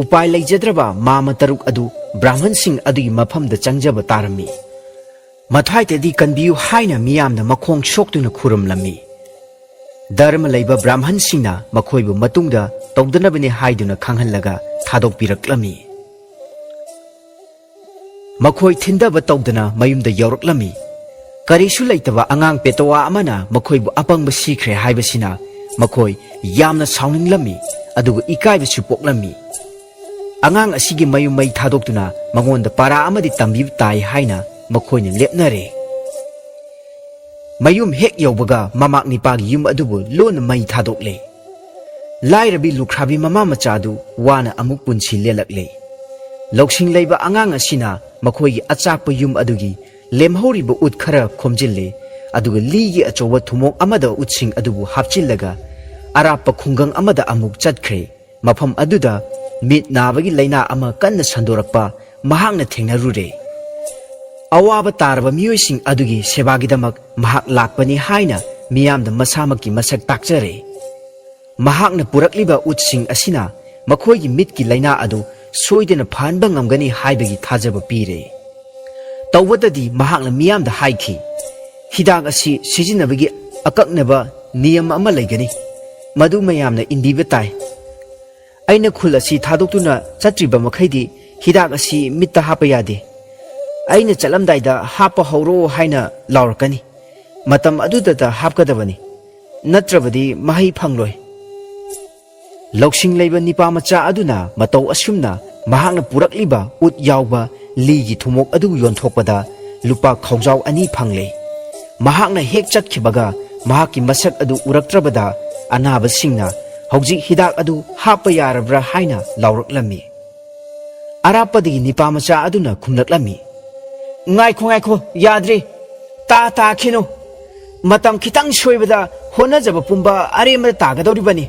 ꯎꯄꯥꯏ ꯂꯩꯖꯗ꯭ꯔꯕ ꯃꯥꯃ ꯇꯔꯨꯛ ꯑꯗꯨ ꯕ꯭ꯔꯥꯍꯃꯟꯁꯤꯡ ꯑꯗꯨꯒꯤ ꯃꯐꯝꯗ ꯆꯪꯖꯕ ꯇꯥꯔꯝꯃꯤ꯫ ꯃꯊ꯭ꯋꯥꯏꯇꯗꯤ ꯀꯟꯕꯤꯌꯨ ꯍꯥꯏꯅ ꯃꯤꯌꯥꯝꯅ ꯃꯈꯣꯡ ꯁꯣꯛꯇꯨꯅ ꯈꯨꯔꯨꯝꯂꯝꯃꯤ꯫ ꯙꯔꯃ ꯂꯩꯕ ꯕ꯭ꯔꯥꯍꯃꯟꯁꯤꯡꯅ ꯃꯈꯣꯏꯕꯨ ꯃꯇꯨꯡꯗ ꯇꯧꯗꯅꯕꯅꯤ ꯍꯥꯏꯗꯨꯅ ꯈꯪꯍꯜꯂꯒ ꯊꯥꯗꯣꯛꯄꯤꯔꯛꯂꯝꯃꯤ꯫ ꯃꯈꯣꯏ ꯊꯤꯟꯗꯕ ꯇꯧꯗꯅ ꯃꯌꯨꯝꯗ ꯌꯧꯔꯛꯂꯝꯃꯤ꯫ ꯀꯔꯤꯁꯨ ꯂꯩꯇꯕ ꯑꯉꯥꯡ ꯄꯦꯇꯋꯥ ꯑꯃꯅ ꯃꯈꯣꯏꯕꯨ ꯑꯄꯪꯕ ꯁꯤꯈ꯭ꯔꯦ ꯍꯥꯏꯕꯁꯤꯅ ꯃꯈꯣꯏ ꯌꯥꯝꯅ ꯁꯥꯎꯅꯤꯡꯂꯝꯃꯤ, ꯑꯗꯨꯒ ꯏꯀꯥꯏꯕꯁꯨ ꯄꯣꯛꯂꯝꯃꯤ꯫ ꯑꯉꯥꯡ ꯑꯁꯤꯒꯤ ꯃꯌꯨꯝ ꯃꯩ ꯊꯥꯗꯣꯛꯇꯨꯅ ꯃꯉꯣꯟꯗ ꯄꯥꯔꯥ ꯑꯃꯗꯤ ꯇꯝꯕꯤꯕ ꯇꯥꯏ ꯍꯥꯏꯅ ꯃꯈꯣꯏꯅ ꯂꯦꯞꯅꯔꯦ꯫ ꯃꯌꯨꯝ ꯍꯦꯛ ꯌꯧꯕꯒ ꯃꯃꯥꯛ ꯅꯤꯄꯥꯒꯤ ꯌꯨꯝ ꯑꯗꯨꯕꯨ ꯂꯣꯟꯅ ꯃꯩ ꯊꯥꯗꯣꯛꯂꯦ꯫ ꯂꯥꯏꯔꯕꯤ ꯂꯨꯈ꯭ꯔꯥꯕꯤ ꯃꯃꯥ ꯃꯆꯥ ꯑꯗꯨ ꯋꯥꯅ ꯑꯃꯨꯛ ꯄꯨꯟꯁꯤ ꯂꯦꯜꯂꯛꯂꯦ꯫ ꯂꯧꯁꯤꯡ ꯂꯩꯕ ꯑꯉꯥꯡ ꯑꯁꯤꯅ ꯃꯈꯣꯏꯒꯤ ꯑꯆꯥꯛꯄ ꯌꯨꯝ ꯑꯗꯨꯒꯤ ꯂꯦꯝꯍꯧꯔꯤꯕ ꯎꯠ ꯈꯔ ꯈꯣꯝꯖꯤꯜꯂꯦ, ꯑꯗꯨꯒ ꯂꯤꯒꯤ ꯑꯆꯧꯕ ꯊꯨꯝꯃꯣꯛ ꯑꯃꯗ ꯎꯠꯁꯤꯡ ꯑꯗꯨꯕꯨ ꯍꯥꯞꯆꯤꯜꯂꯒ ꯑꯔꯥꯞꯄ ꯈꯨꯡꯒꯪ ꯑꯃꯗ ꯑꯃꯨꯛ ꯆꯠꯈ꯭ꯔꯦ꯫ ꯃꯐꯝ ꯑꯗꯨꯗ ꯃꯤꯠ ꯅꯥꯕꯒꯤ ꯂꯥꯏꯅꯥ ꯑꯃ ꯀꯟꯅ ꯁꯟꯗꯣꯔꯛꯄ ꯃꯍꯥꯛꯅ ꯊꯦꯡꯅꯔꯨꯔꯦ꯫ ꯑꯋꯥꯕ ꯇꯥꯔꯕ ꯃꯤꯑꯣꯏꯁꯤꯡ ꯑꯗꯨꯒꯤ ꯁꯦꯕꯥꯒꯤꯗꯃꯛ ꯃꯍꯥꯛ ꯂꯥꯛꯄꯅꯤ ꯍꯥꯏꯅ ꯃꯤꯌꯥꯝꯗ ꯃꯁꯥꯃꯛꯀꯤ ꯃꯁꯛ ꯇꯥꯛꯆꯔꯦ꯫ ꯃꯍꯥꯛꯅ ꯄꯨꯔꯛꯂꯤꯕ ꯎꯠꯁꯤꯡ ꯑꯁꯤꯅ ꯃꯈꯣꯏꯒꯤ ꯃꯤꯠꯀꯤ ꯂꯥꯏꯅꯥ ꯑꯗꯨ ꯁꯣꯏꯗꯅ ꯐꯍꯟꯕ ꯉꯝꯒꯅꯤ ꯍꯥꯏꯕꯒꯤ ꯊꯥꯖꯕ ꯄꯤꯔꯦ꯫ ꯇꯧꯕꯇꯗꯤ ꯃꯍꯥꯛꯅ ꯃꯤꯌꯥꯝꯗ ꯍꯥꯏꯈꯤ, "ꯍꯤꯗꯥꯛ ꯑꯁꯤ ꯁꯤꯖꯤꯟꯅꯕꯒꯤ ꯑꯀꯛꯅꯕ ꯅꯤꯌꯝ ꯑꯃ ꯂꯩꯒꯅꯤ, ꯃꯗꯨ ꯃꯌꯥꯝꯅ ꯏꯟꯕꯤꯕ ꯇꯥꯏ꯫ ꯑꯩꯅ ꯈꯨꯜ ꯑꯁꯤ ꯊꯥꯗꯣꯛꯇꯨꯅ ꯆꯠꯇ꯭ꯔꯤꯕ ꯃꯈꯩꯗꯤ ꯍꯤꯗꯥꯛ ꯑꯁꯤ ꯃꯤꯠꯇ ꯍꯥꯞꯄ ꯌꯥꯗꯦ꯫ ꯑꯩꯅ ꯆꯠꯂꯝꯗꯥꯏꯗ ꯍꯥꯞꯄ ꯍꯧꯔꯣ ꯍꯥꯏꯅ ꯂꯥꯎꯔꯛꯀꯅꯤ꯫ ꯃꯇꯝ ꯑꯗꯨꯗꯇ ꯍꯥꯞꯀꯗꯕꯅꯤ, ꯅꯠꯇ꯭ꯔꯕꯗꯤ ꯃꯍꯩ ꯐꯪꯂꯣꯏ"꯫ ꯂꯧꯁꯤꯡ ꯂꯩꯕ ꯅꯤꯄꯥ ꯃꯆꯥ ꯑꯗꯨꯅ ꯃꯇꯧ ꯑꯁꯨꯝꯅ ꯃꯍꯥꯛꯅ ꯄꯨꯔꯛꯂꯤꯕ ꯎꯠ ꯌꯥꯎꯕ ꯂꯤꯒꯤ ꯊꯨꯝꯃꯣꯛ ꯑꯗꯨ ꯌꯣꯟꯊꯣꯛꯄꯗ ꯂꯨꯄꯥ ꯈꯥꯎꯖꯥꯎ ꯑꯅꯤ ꯐꯪꯂꯦ꯫ ꯃꯍꯥꯛꯅ ꯍꯦꯛ ꯆꯠꯈꯤꯕꯒ ꯃꯍꯥꯛꯀꯤ ꯃꯁꯛ ꯑꯗꯨ ꯎꯔꯛꯇ꯭ꯔꯕꯗ ꯑꯅꯥꯕꯁꯤꯡꯅ ꯍꯧꯖꯤꯛ ꯍꯤꯗꯥꯛ ꯑꯗꯨ ꯍꯥꯞꯄ ꯌꯥꯔꯕ꯭ꯔꯥ ꯍꯥꯏꯅ ꯂꯥꯎꯔꯛꯂꯝꯃꯤ꯫ ꯑꯔꯥꯞꯄꯗꯒꯤ ꯅꯤꯄꯥ ꯃꯆꯥ ꯑꯗꯨꯅ ꯈꯨꯝꯂꯛꯂꯝꯃꯤ, "ꯉꯥꯏꯈꯣ, ꯉꯥꯏꯈꯣ, ꯌꯥꯗ꯭ꯔꯤ꯫ ꯇꯥ ꯇꯥꯈꯤꯅꯨ꯫ ꯃꯇꯝ ꯈꯤꯇꯪ ꯁꯣꯏꯕꯗ ꯍꯣꯠꯅꯖꯕ ꯄꯨꯝꯕ ꯑꯔꯦꯝꯕꯗ ꯇꯥꯒꯗꯧꯔꯤꯕꯅꯤ"꯫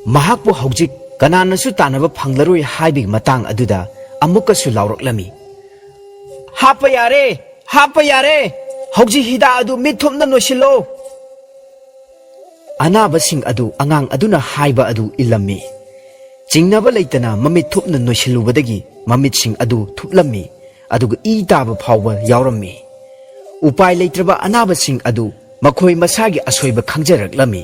ꯃꯍꯥꯛꯄꯨ ꯍꯧꯖꯤꯛ ꯀꯅꯥꯅꯁꯨ ꯇꯥꯟꯅꯕ ꯐꯪꯂꯔꯣꯏ ꯍꯥꯏꯕꯒꯤ ꯃꯇꯥꯡ ꯑꯗꯨꯗ ꯑꯃꯨꯛꯀꯁꯨ ꯂꯥꯎꯔꯛꯂꯝꯃꯤ, "ꯍꯥꯞꯄ ꯌꯥꯔꯦ, ꯍꯥꯞꯄ ꯌꯥꯔꯦ꯫ ꯍꯧꯖꯤꯛ ꯍꯤꯗꯥꯛ ꯑꯗꯨ ꯃꯤꯠ ꯊꯨꯞꯅ ꯅꯣꯏꯁꯤꯜꯂꯣ"꯫ ꯑꯅꯥꯕꯁꯤꯡ ꯑꯗꯨ ꯑꯉꯥꯡ ꯑꯗꯨꯅ ꯍꯥꯏꯕ ꯑꯗꯨ ꯏꯜꯂꯝꯃꯤ꯫ ꯆꯤꯡꯅꯕ ꯂꯩꯇꯅ ꯃꯃꯤꯠ ꯊꯨꯞꯅ ꯅꯣꯏꯁꯤꯜꯂꯨꯕꯗꯒꯤ ꯃꯃꯤꯠꯁꯤꯡ ꯑꯗꯨ ꯊꯨꯞꯂꯝꯃꯤ, ꯑꯗꯨꯒ ꯏ ꯇꯥꯕ ꯐꯥꯎꯕ ꯌꯥꯎꯔꯝꯃꯤ꯫ ꯎꯄꯥꯏ ꯂꯩꯇ꯭ꯔꯕ ꯑꯅꯥꯕꯁꯤꯡ ꯑꯗꯨ ꯃꯈꯣꯏ ꯃꯁꯥꯒꯤ ꯑꯁꯣꯏꯕ ꯈꯪꯖꯔꯛꯂꯝꯃꯤ꯫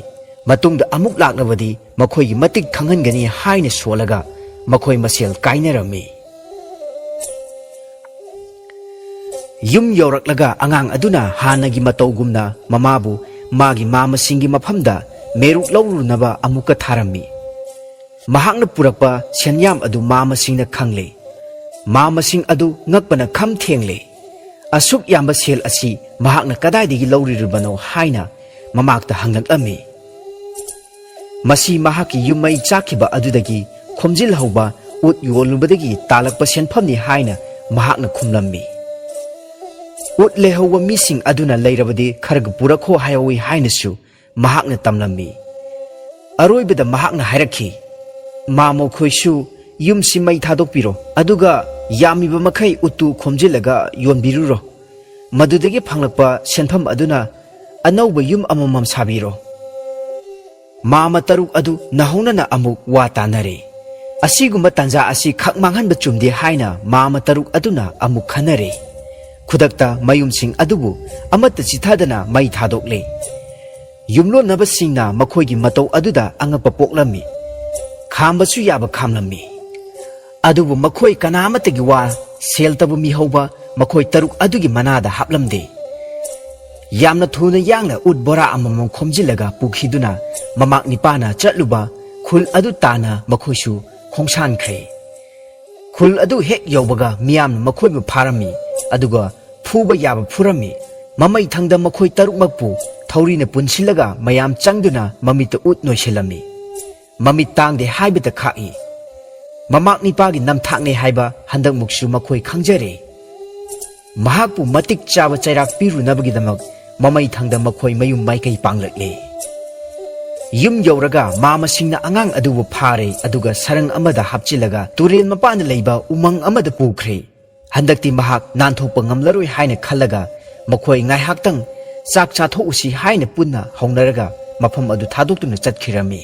ꯃꯇꯨꯡꯗ ꯑꯃꯨꯛ ꯂꯥꯛꯂꯕꯗꯤ ꯃꯈꯣꯏꯒꯤ ꯃꯇꯤꯛ ꯈꯪꯍꯟꯒꯅꯤ ꯍꯥꯏꯅ ꯁꯣꯜꯂꯒ ꯃꯈꯣꯏ ꯃꯁꯦꯜ ꯀꯥꯏꯅꯔꯝꯃꯤ꯫ ꯌꯨꯝ ꯌꯧꯔꯛꯂꯒ ꯑꯉꯥꯡ ꯑꯗꯨꯅ ꯍꯥꯟꯅꯒꯤ ꯃꯇꯧꯒꯨꯝꯅ ꯃꯃꯥꯕꯨ ꯃꯥꯒꯤ ꯃꯥꯃꯁꯤꯡꯒꯤ ꯃꯐꯝꯗ ꯃꯦꯔꯨꯛ ꯂꯧꯔꯨꯅꯕ ꯑꯃꯨꯛꯀ ꯊꯥꯔꯝꯃꯤ꯫ ꯃꯍꯥꯛꯅ ꯄꯨꯔꯛꯄ ꯁꯦꯟꯌꯥꯝ ꯑꯗꯨ ꯃꯥꯃꯁꯤꯡꯅ ꯈꯪꯂꯦ꯫ ꯃꯥꯃꯁꯤꯡ ꯑꯗꯨ ꯉꯛꯄꯅ ꯈꯝ ꯊꯦꯡꯂꯦ꯫ ꯑꯁꯨꯛ ꯌꯥꯝꯕ ꯁꯦꯜ ꯑꯁꯤ ꯃꯍꯥꯛꯅ ꯀꯗꯥꯏꯗꯒꯤ ꯂꯧꯔꯤꯕꯅꯣ ꯍꯥꯏꯅ ꯃꯃꯥꯛꯇ ꯍꯪꯂꯛꯂꯝꯃꯤ꯫ ꯃꯁꯤ ꯃꯍꯥꯛꯀꯤ ꯌꯨꯝ ꯃꯩ ꯆꯥꯛꯈꯤꯕ ꯑꯗꯨꯗꯒꯤ ꯈꯣꯝꯖꯤꯜꯍꯧꯕ ꯎꯠ ꯌꯣꯜꯂꯨꯕꯗꯒꯤ ꯇꯥꯜꯂꯛꯄ ꯁꯦꯟꯐꯝꯅꯤ ꯍꯥꯏꯅ ꯃꯍꯥꯛꯅ ꯈꯨꯝꯂꯝꯃꯤ꯫ ꯎꯠ ꯂꯩꯍꯧꯕ ꯃꯤꯁꯤꯡ ꯑꯗꯨꯅ ꯂꯩꯔꯕꯗꯤ ꯈꯔꯒ ꯄꯨꯔꯛꯈꯣ ꯍꯥꯏꯍꯧꯏ ꯍꯥꯏꯅꯁꯨ ꯃꯍꯥꯛꯅ ꯇꯝꯂꯝꯃꯤ꯫ ꯑꯔꯣꯏꯕꯗ ꯃꯍꯥꯛꯅ ꯍꯥꯏꯔꯛꯈꯤ, "ꯃꯥ ꯃꯈꯣꯏꯁꯨ ꯌꯨꯝꯁꯤ ꯃꯩ ꯊꯥꯗꯣꯛꯄꯤꯔꯣ, ꯑꯗꯨꯒ ꯌꯥꯝꯃꯤꯕ ꯃꯈꯩ ꯎꯠꯇꯨ ꯈꯣꯝꯖꯤꯜꯂꯒ ꯌꯣꯟꯕꯤꯔꯨꯔꯣ꯫ ꯃꯗꯨꯗꯒꯤ ꯐꯪꯂꯛꯄ ꯁꯦꯟꯐꯝ ꯑꯗꯨꯅ ꯑꯅꯧꯕ ꯌꯨꯝ ꯑꯃꯃꯝ ꯁꯥꯕꯤꯔꯣ"꯫ ꯃꯥꯃ ꯇꯔꯨꯛ ꯑꯗꯨ ꯅꯍꯧꯅꯅ ꯑꯃꯨꯛ ꯋꯥ ꯇꯥꯅꯔꯦ꯫ ꯑꯁꯤꯒꯨꯝꯕ ꯇꯥꯟꯖꯥ ꯑꯁꯤ ꯈꯛ ꯃꯥꯡꯍꯟꯕ ꯆꯨꯝꯗꯦ ꯍꯥꯏꯅ ꯃꯥꯃ ꯇꯔꯨꯛ ꯑꯗꯨꯅ ꯑꯃꯨꯛ ꯈꯟꯅꯔꯦ꯫ ꯈꯨꯗꯛꯇ ꯃꯌꯨꯝꯁꯤꯡ ꯑꯗꯨꯕꯨ ꯑꯃꯠꯇ ꯆꯤꯊꯗꯅ ꯃꯩ ꯊꯥꯗꯣꯛꯂꯦ꯫ ꯌꯨꯝꯂꯣꯟꯅꯕꯁꯤꯡꯅ ꯃꯈꯣꯏꯒꯤ ꯃꯇꯧ ꯑꯗꯨꯗ ꯑꯉꯛꯄ ꯄꯣꯛꯂꯝꯃꯤ꯫ ꯈꯥꯝꯕꯁꯨ ꯌꯥꯕ ꯈꯥꯝꯂꯝꯃꯤ꯫ ꯑꯗꯨꯕꯨ ꯃꯈꯣꯏ ꯀꯅꯥ ꯑꯃꯠꯇꯒꯤ ꯋꯥ ꯁꯦꯜꯇꯕꯨ ꯃꯤꯍꯧꯕ ꯃꯈꯣꯏ ꯇꯔꯨꯛ ꯑꯗꯨꯒꯤ ꯃꯅꯥꯗ ꯍꯥꯞꯂꯝꯗꯦ꯫ ꯌꯥꯝꯅ ꯊꯨꯅ ꯌꯥꯡꯅ ꯎꯠ ꯕꯣꯔꯥ ꯑꯃꯃꯝ ꯈꯣꯝꯖꯤꯜꯂꯒ ꯄꯨꯈꯤꯗꯨꯅ ꯃꯃꯥꯛ ꯅꯤꯄꯥꯅ ꯆꯠꯂꯨꯕ ꯈꯨꯜ ꯑꯗꯨ ꯇꯥꯟꯅ ꯃꯈꯣꯏꯁꯨ ꯈꯣꯡꯁꯥꯟꯈ꯭ꯔꯦ꯫ ꯈꯨꯜ ꯑꯗꯨ ꯍꯦꯛ ꯌꯧꯕꯒ ꯃꯤꯌꯥꯝꯅ ꯃꯈꯣꯏꯕꯨ ꯐꯥꯔꯝꯃꯤ, ꯑꯗꯨꯒ ꯐꯨꯕ ꯌꯥꯕ ꯐꯨꯔꯝꯃꯤ꯫ ꯃꯃꯩ ꯊꯪꯗ ꯃꯈꯣꯏ ꯇꯔꯨꯛꯃꯛꯄꯨ ꯊꯧꯔꯤꯅ ꯄꯨꯟꯁꯤꯜꯂꯒ ꯃꯌꯥꯝ ꯆꯪꯗꯨꯅ ꯃꯃꯤꯠꯇ ꯎꯠ ꯅꯣꯏꯁꯤꯜꯂꯝꯃꯤ꯫ ꯃꯃꯤꯠ ꯇꯥꯡꯗꯦ ꯍꯥꯏꯕꯇ ꯈꯥꯛꯏ꯫ ꯃꯃꯥꯛ ꯅꯤꯄꯥꯒꯤ ꯅꯝꯊꯥꯛꯅꯦ ꯍꯥꯏꯕ ꯍꯟꯗꯛꯃꯨꯛꯁꯨ ꯃꯈꯣꯏ ꯈꯪꯖꯔꯦ꯫ ꯃꯍꯥꯛꯄꯨ ꯃꯇꯤꯛ ꯆꯥꯕ ꯆꯩꯔꯥꯛ ꯄꯤꯔꯨꯅꯕꯒꯤꯗꯃꯛ ꯃꯃꯩ ꯊꯪꯗ ꯃꯈꯣꯏ ꯃꯌꯨꯝ ꯃꯥꯏꯀꯩ ꯄꯥꯡꯂꯛꯂꯦ꯫ ꯌꯨꯝ ꯌꯧꯔꯒ ꯃꯥꯃꯁꯤꯡꯅ ꯑꯉꯥꯡ ꯑꯗꯨꯕꯨ ꯐꯥꯔꯦ, ꯑꯗꯨꯒ ꯁꯔꯪ ꯑꯃꯗ ꯍꯥꯞꯆꯤꯜꯂꯒ ꯇꯨꯔꯦꯜ ꯃꯄꯥꯟꯗ ꯂꯩꯕ ꯎꯃꯪ ꯑꯃꯗ ꯄꯨꯈ꯭ꯔꯦ꯫ ꯍꯟꯗꯛꯇꯤ ꯃꯍꯥꯛ ꯅꯥꯟꯊꯣꯛꯄ ꯉꯝꯂꯔꯣꯏ ꯍꯥꯏꯅ ꯈꯜꯂꯒ ꯃꯈꯣꯏ ꯉꯥꯏꯍꯥꯛꯇꯪ ꯆꯥꯛ ꯆꯥꯊꯣꯛꯎꯁꯤ ꯍꯥꯏꯅ ꯄꯨꯟꯅ ꯍꯧꯅꯔꯒ ꯃꯐꯝ ꯑꯗꯨ ꯊꯥꯗꯣꯛꯇꯨꯅ ꯆꯠꯈꯤꯔꯝꯃꯤ꯫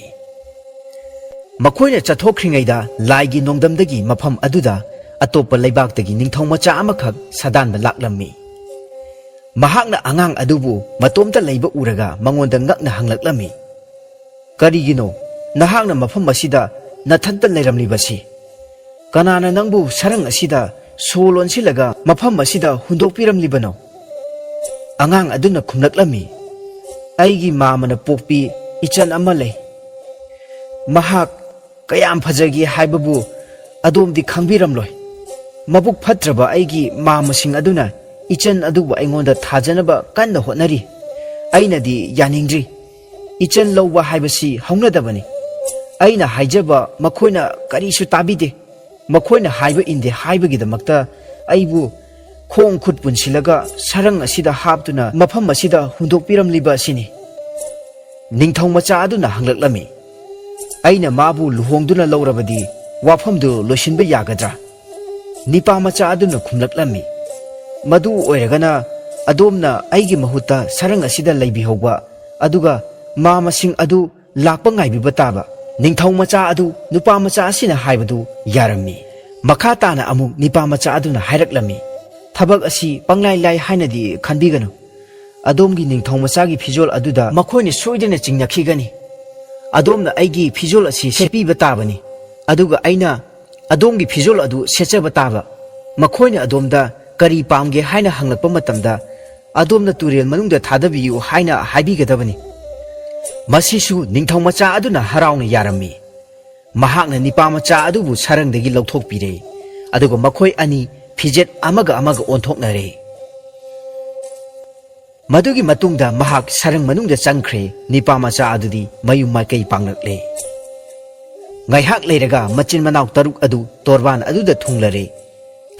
ꯃꯈꯣꯏꯅ ꯆꯠꯊꯣꯛꯈ꯭ꯔꯤꯉꯩꯗ ꯂꯥꯏꯒꯤ ꯅꯣꯡꯗꯝꯗꯒꯤ ꯃꯐꯝ ꯑꯗꯨꯗ ꯑꯇꯣꯞꯄ ꯂꯩꯕꯥꯛꯇꯒꯤ ꯅꯤꯡꯊꯧ ꯃꯆꯥ ꯑꯃꯈꯛ ꯁꯥꯗꯥꯟꯕ ꯂꯥꯛꯂꯝꯃꯤ꯫ ꯃꯍꯥꯛꯅ ꯑꯉꯥꯡ ꯑꯗꯨꯕꯨ ꯃꯇꯣꯝꯇ ꯂꯩꯕ ꯎꯔꯒ ꯃꯉꯣꯟꯗ ꯉꯛꯅ ꯍꯪꯂꯛꯂꯝꯃꯤ, "ꯀꯔꯤꯒꯤꯅꯣ ꯅꯍꯥꯛꯅ ꯃꯐꯝ ꯑꯁꯤꯗ ꯅꯊꯟꯇ ꯂꯩꯔꯝꯂꯤꯕꯁꯤ? ꯀꯅꯥꯅ ꯅꯪꯕꯨ ꯁꯔꯪ ꯑꯁꯤꯗ ꯁꯣ ꯂꯣꯟꯁꯤꯜꯂꯒ ꯃꯐꯝ ꯑꯁꯤꯗ ꯍꯨꯟꯗꯣꯛꯄꯤꯔꯝꯂꯤꯕꯅꯣ?" ꯑꯉꯥꯡ ꯑꯗꯨꯅ ꯈꯨꯝꯂꯛꯂꯝꯃꯤ, "ꯑꯩꯒꯤ ꯃꯥꯃꯅ ꯄꯣꯛꯄꯤ ꯏꯆꯟ ꯑꯃ ꯂꯩ꯫ ꯃꯍꯥꯛ ꯀꯌꯥꯝ ꯐꯖꯒꯦ ꯍꯥꯏꯕꯕꯨ ꯑꯗꯣꯝꯗꯤ ꯈꯪꯕꯤꯔꯝꯂꯣꯏ꯫ ꯃꯕꯨꯛ ꯐꯠꯇ꯭ꯔꯕ ꯑꯩꯒꯤ ꯃꯥꯃꯁꯤꯡ ꯑꯗꯨꯅ ꯏꯆꯟ ꯑꯗꯨꯕꯨ ꯑꯩꯉꯣꯟꯗ ꯊꯥꯖꯅꯕ ꯀꯟꯅ ꯍꯣꯠꯅꯔꯤ꯫ ꯑꯩꯅꯗꯤ ꯌꯥꯅꯤꯡꯗ꯭ꯔꯤ꯫ ꯏꯆꯟ ꯂꯧꯕ ꯍꯥꯏꯕꯁꯤ ꯍꯧꯅꯗꯕꯅꯤ꯫ ꯑꯩꯅ ꯍꯥꯏꯖꯕ ꯃꯈꯣꯏꯅ ꯀꯔꯤꯁꯨ ꯇꯥꯕꯤꯗꯦ꯫ ꯃꯈꯣꯏꯅ ꯍꯥꯏꯕ ꯏꯟꯗꯦ ꯍꯥꯏꯕꯒꯤꯗꯃꯛꯇ ꯑꯩꯕꯨ ꯈꯣꯡ ꯈꯨꯠ ꯄꯨꯟꯁꯤꯜꯂꯒ ꯁꯔꯪ ꯑꯁꯤꯗ ꯍꯥꯞꯇꯨꯅ ꯃꯐꯝ ꯑꯁꯤꯗ ꯍꯨꯟꯗꯣꯛꯄꯤꯔꯝꯂꯤꯕ ꯑꯁꯤꯅꯤ꯫ ꯅꯤꯡꯊꯧ ꯃꯆꯥ ꯑꯗꯨꯅ ꯍꯪꯂꯛꯂꯝꯃꯤ, "ꯑꯩꯅ ꯃꯥꯕꯨ ꯂꯨꯍꯣꯡꯗꯨꯅ ꯂꯧꯔꯕꯗꯤ ꯋꯥꯐꯝꯗꯨ ꯂꯣꯏꯁꯤꯟꯕ ꯌꯥꯒꯗ꯭ꯔꯥ?" ꯅꯤꯄꯥ ꯃꯆꯥ ꯑꯗꯨꯅ ꯈꯨꯝꯂꯛꯂꯝꯃꯤ, "ꯃꯗꯨ ꯑꯣꯏꯔꯒꯅ ꯑꯗꯣꯝꯅ ꯑꯩꯒꯤ ꯃꯍꯨꯠꯇ ꯁꯔꯪ ꯑꯁꯤꯗ ꯂꯩꯕꯤꯍꯧꯕ, ꯑꯗꯨꯒ ꯃꯥ ꯃꯁꯤꯡ ꯑꯗꯨ ꯂꯥꯛꯄ ꯉꯥꯏꯕꯤꯕ ꯇꯥꯕ꯫" ꯅꯤꯡꯊꯧ ꯃꯆꯥ ꯑꯗꯨ ꯅꯨꯄꯥ ꯃꯆꯥ ꯑꯁꯤꯅ ꯍꯥꯏꯕꯗꯨ ꯌꯥꯔꯝꯃꯤ꯫ ꯃꯈꯥ ꯇꯥꯅ ꯑꯃꯨꯛ ꯅꯤꯄꯥ ꯃꯆꯥ ꯑꯗꯨꯅ ꯍꯥꯏꯔꯛꯂꯝꯃꯤ, "ꯊꯕꯛ ꯑꯁꯤ ꯄꯪꯂꯥꯏ ꯂꯥꯏ ꯍꯥꯏꯅꯗꯤ ꯈꯟꯕꯤꯒꯅꯨ꯫ ꯑꯗꯣꯝꯒꯤ ꯅꯤꯡꯊꯧ ꯃꯆꯥꯒꯤ ꯐꯤꯖꯣꯜ ꯑꯗꯨꯗ ꯃꯈꯣꯏꯅ ꯁꯣꯏꯗꯅ ꯆꯤꯡꯅꯈꯤꯒꯅꯤ꯫ ꯑꯗꯣꯝꯅ ꯑꯩꯒꯤ ꯐꯤꯖꯣꯜ ꯑꯁꯤ ꯁꯦꯠꯄꯤꯕ ꯇꯥꯕꯅꯤ, ꯑꯗꯨꯒ ꯑꯩꯅ ꯑꯗꯣꯝꯒꯤ ꯐꯤꯖꯣꯜ ꯑꯗꯨ ꯁꯦꯠꯆꯕ ꯇꯥꯕ꯫ ꯃꯈꯣꯏꯅ ꯑꯗꯣꯝꯗ ꯀꯔꯤ ꯄꯥꯝꯒꯦ ꯍꯥꯏꯅ ꯍꯪꯂꯛꯄ ꯃꯇꯝꯗ ꯑꯗꯣꯝꯅ ꯇꯨꯔꯦꯜ ꯃꯅꯨꯡꯗ ꯊꯥꯗꯕꯤꯌꯨ ꯍꯥꯏꯅ ꯍꯥꯏꯕꯤꯒꯗꯕꯅꯤ꯫" ꯃꯁꯤꯁꯨ ꯅꯤꯡꯊꯧ ꯃꯆꯥ ꯑꯗꯨꯅ ꯍꯔꯥꯎꯅ ꯌꯥꯔꯝꯃꯤ꯫ ꯃꯍꯥꯛꯅ ꯅꯤꯄꯥ ꯃꯆꯥ ꯑꯗꯨꯕꯨ ꯁꯔꯪꯗꯒꯤ ꯂꯧꯊꯣꯛꯄꯤꯔꯦ, ꯑꯗꯨꯒ ꯃꯈꯣꯏ ꯑꯅꯤ ꯐꯤꯖꯦꯠ ꯑꯃꯒ ꯑꯃꯒ ꯑꯣꯟꯊꯣꯛꯅꯔꯦ꯫ ꯃꯗꯨꯒꯤ ꯃꯇꯨꯡꯗ ꯃꯍꯥꯛ ꯁꯔꯪ ꯃꯅꯨꯡꯗ ꯆꯪꯈ꯭ꯔꯦ꯫ ꯅꯤꯄꯥ ꯃꯆꯥ ꯑꯗꯨꯗꯤ ꯃꯌꯨꯝ ꯃꯥꯏꯀꯩ ꯄꯥꯡꯂꯛꯂꯦ꯫ ꯉꯥꯏꯍꯥꯛ ꯂꯩꯔꯒ ꯃꯆꯤꯟ ꯃꯅꯥꯎ ꯇꯔꯨꯛ ꯑꯗꯨ ꯇꯣꯔꯕꯥꯟ ꯑꯗꯨꯗ ꯊꯨꯡꯂꯔꯦ꯫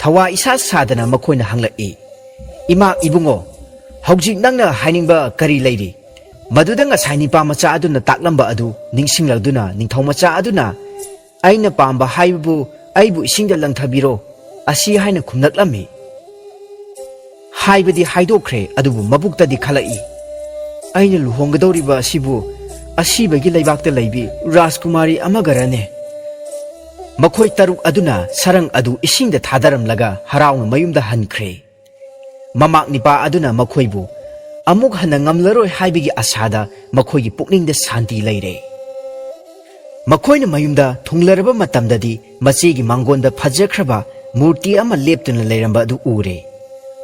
ꯊꯋꯥ ꯏꯁꯥ ꯁꯥꯗꯅ ꯃꯈꯣꯏꯅ ꯍꯪꯂꯛꯏ, "ꯏꯃꯥ ꯏꯕꯨꯡꯉꯣ, ꯍꯧꯖꯤꯛ ꯅꯪꯅ ꯍꯥꯏꯅꯤꯡꯕ ꯀꯔꯤ ꯂꯩꯔꯤ?" ꯃꯗꯨꯗ ꯉꯁꯥꯏ ꯅꯤꯄꯥ ꯃꯆꯥ ꯑꯗꯨꯅ ꯇꯥꯛꯂꯝꯕ ꯑꯗꯨ ꯅꯤꯡꯁꯤꯡꯂꯗꯨꯅ ꯅꯤꯡꯊꯧ ꯃꯆꯥ ꯑꯗꯨꯅ, "ꯑꯩꯅ ꯄꯥꯝꯕ ꯍꯥꯏꯕꯕꯨ ꯑꯩꯕꯨ ꯏꯁꯤꯡꯗ ꯂꯪꯊꯕꯤꯔꯣ" ꯑꯁꯤ ꯍꯥꯏꯅ ꯈꯨꯝꯂꯛꯂꯝꯃꯤ꯫ ꯍꯥꯏꯕꯗꯤ ꯍꯥꯏꯗꯣꯛꯈ꯭ꯔꯦ, ꯑꯗꯨꯕꯨ ꯃꯕꯨꯛꯇꯗꯤ ꯈꯜꯂꯛꯏ, "ꯑꯩꯅ ꯂꯨꯍꯣꯡꯒꯗꯧꯔꯤꯕ ꯑꯁꯤꯕꯨ ꯑꯁꯤꯕꯒꯤ ꯂꯩꯕꯥꯛꯇ ꯂꯩꯕꯤ ꯔꯥꯖꯀꯨꯃꯥꯔꯤ ꯑꯃꯒꯔꯅꯦ?" ꯃꯈꯣꯏ ꯇꯔꯨꯛ ꯑꯗꯨꯅ ꯁꯔꯪ ꯑꯗꯨ ꯏꯁꯤꯡꯗ ꯊꯥꯗꯔꯝꯂꯒ ꯍꯔꯥꯎꯅ ꯃꯌꯨꯝꯗ ꯍꯟꯈ꯭ꯔꯦ꯫ ꯃꯃꯥꯛ ꯅꯤꯄꯥ ꯑꯗꯨꯅ ꯃꯈꯣꯏꯕꯨ ꯑꯃꯨꯛ ꯍꯟꯅ ꯉꯝꯂꯔꯣꯏ ꯍꯥꯏꯕꯒꯤ ꯑꯁꯥꯗ ꯃꯈꯣꯏꯒꯤ ꯄꯨꯛꯅꯤꯡꯗ ꯁꯥꯟꯇꯤ ꯂꯩꯔꯦ꯫ ꯃꯈꯣꯏꯅ ꯃꯌꯨꯝꯗ ꯊꯨꯡꯂꯔꯕ ꯃꯇꯝꯗꯗꯤ ꯃꯆꯦꯒꯤ ꯃꯥꯡꯒꯣꯟꯗ ꯐꯖꯈ꯭ꯔꯕ ꯃꯨꯔꯇꯤ ꯑꯃ ꯂꯦꯞꯇꯨꯅ ꯂꯩꯔꯝꯕ ꯑꯗꯨ ꯎꯔꯦ꯫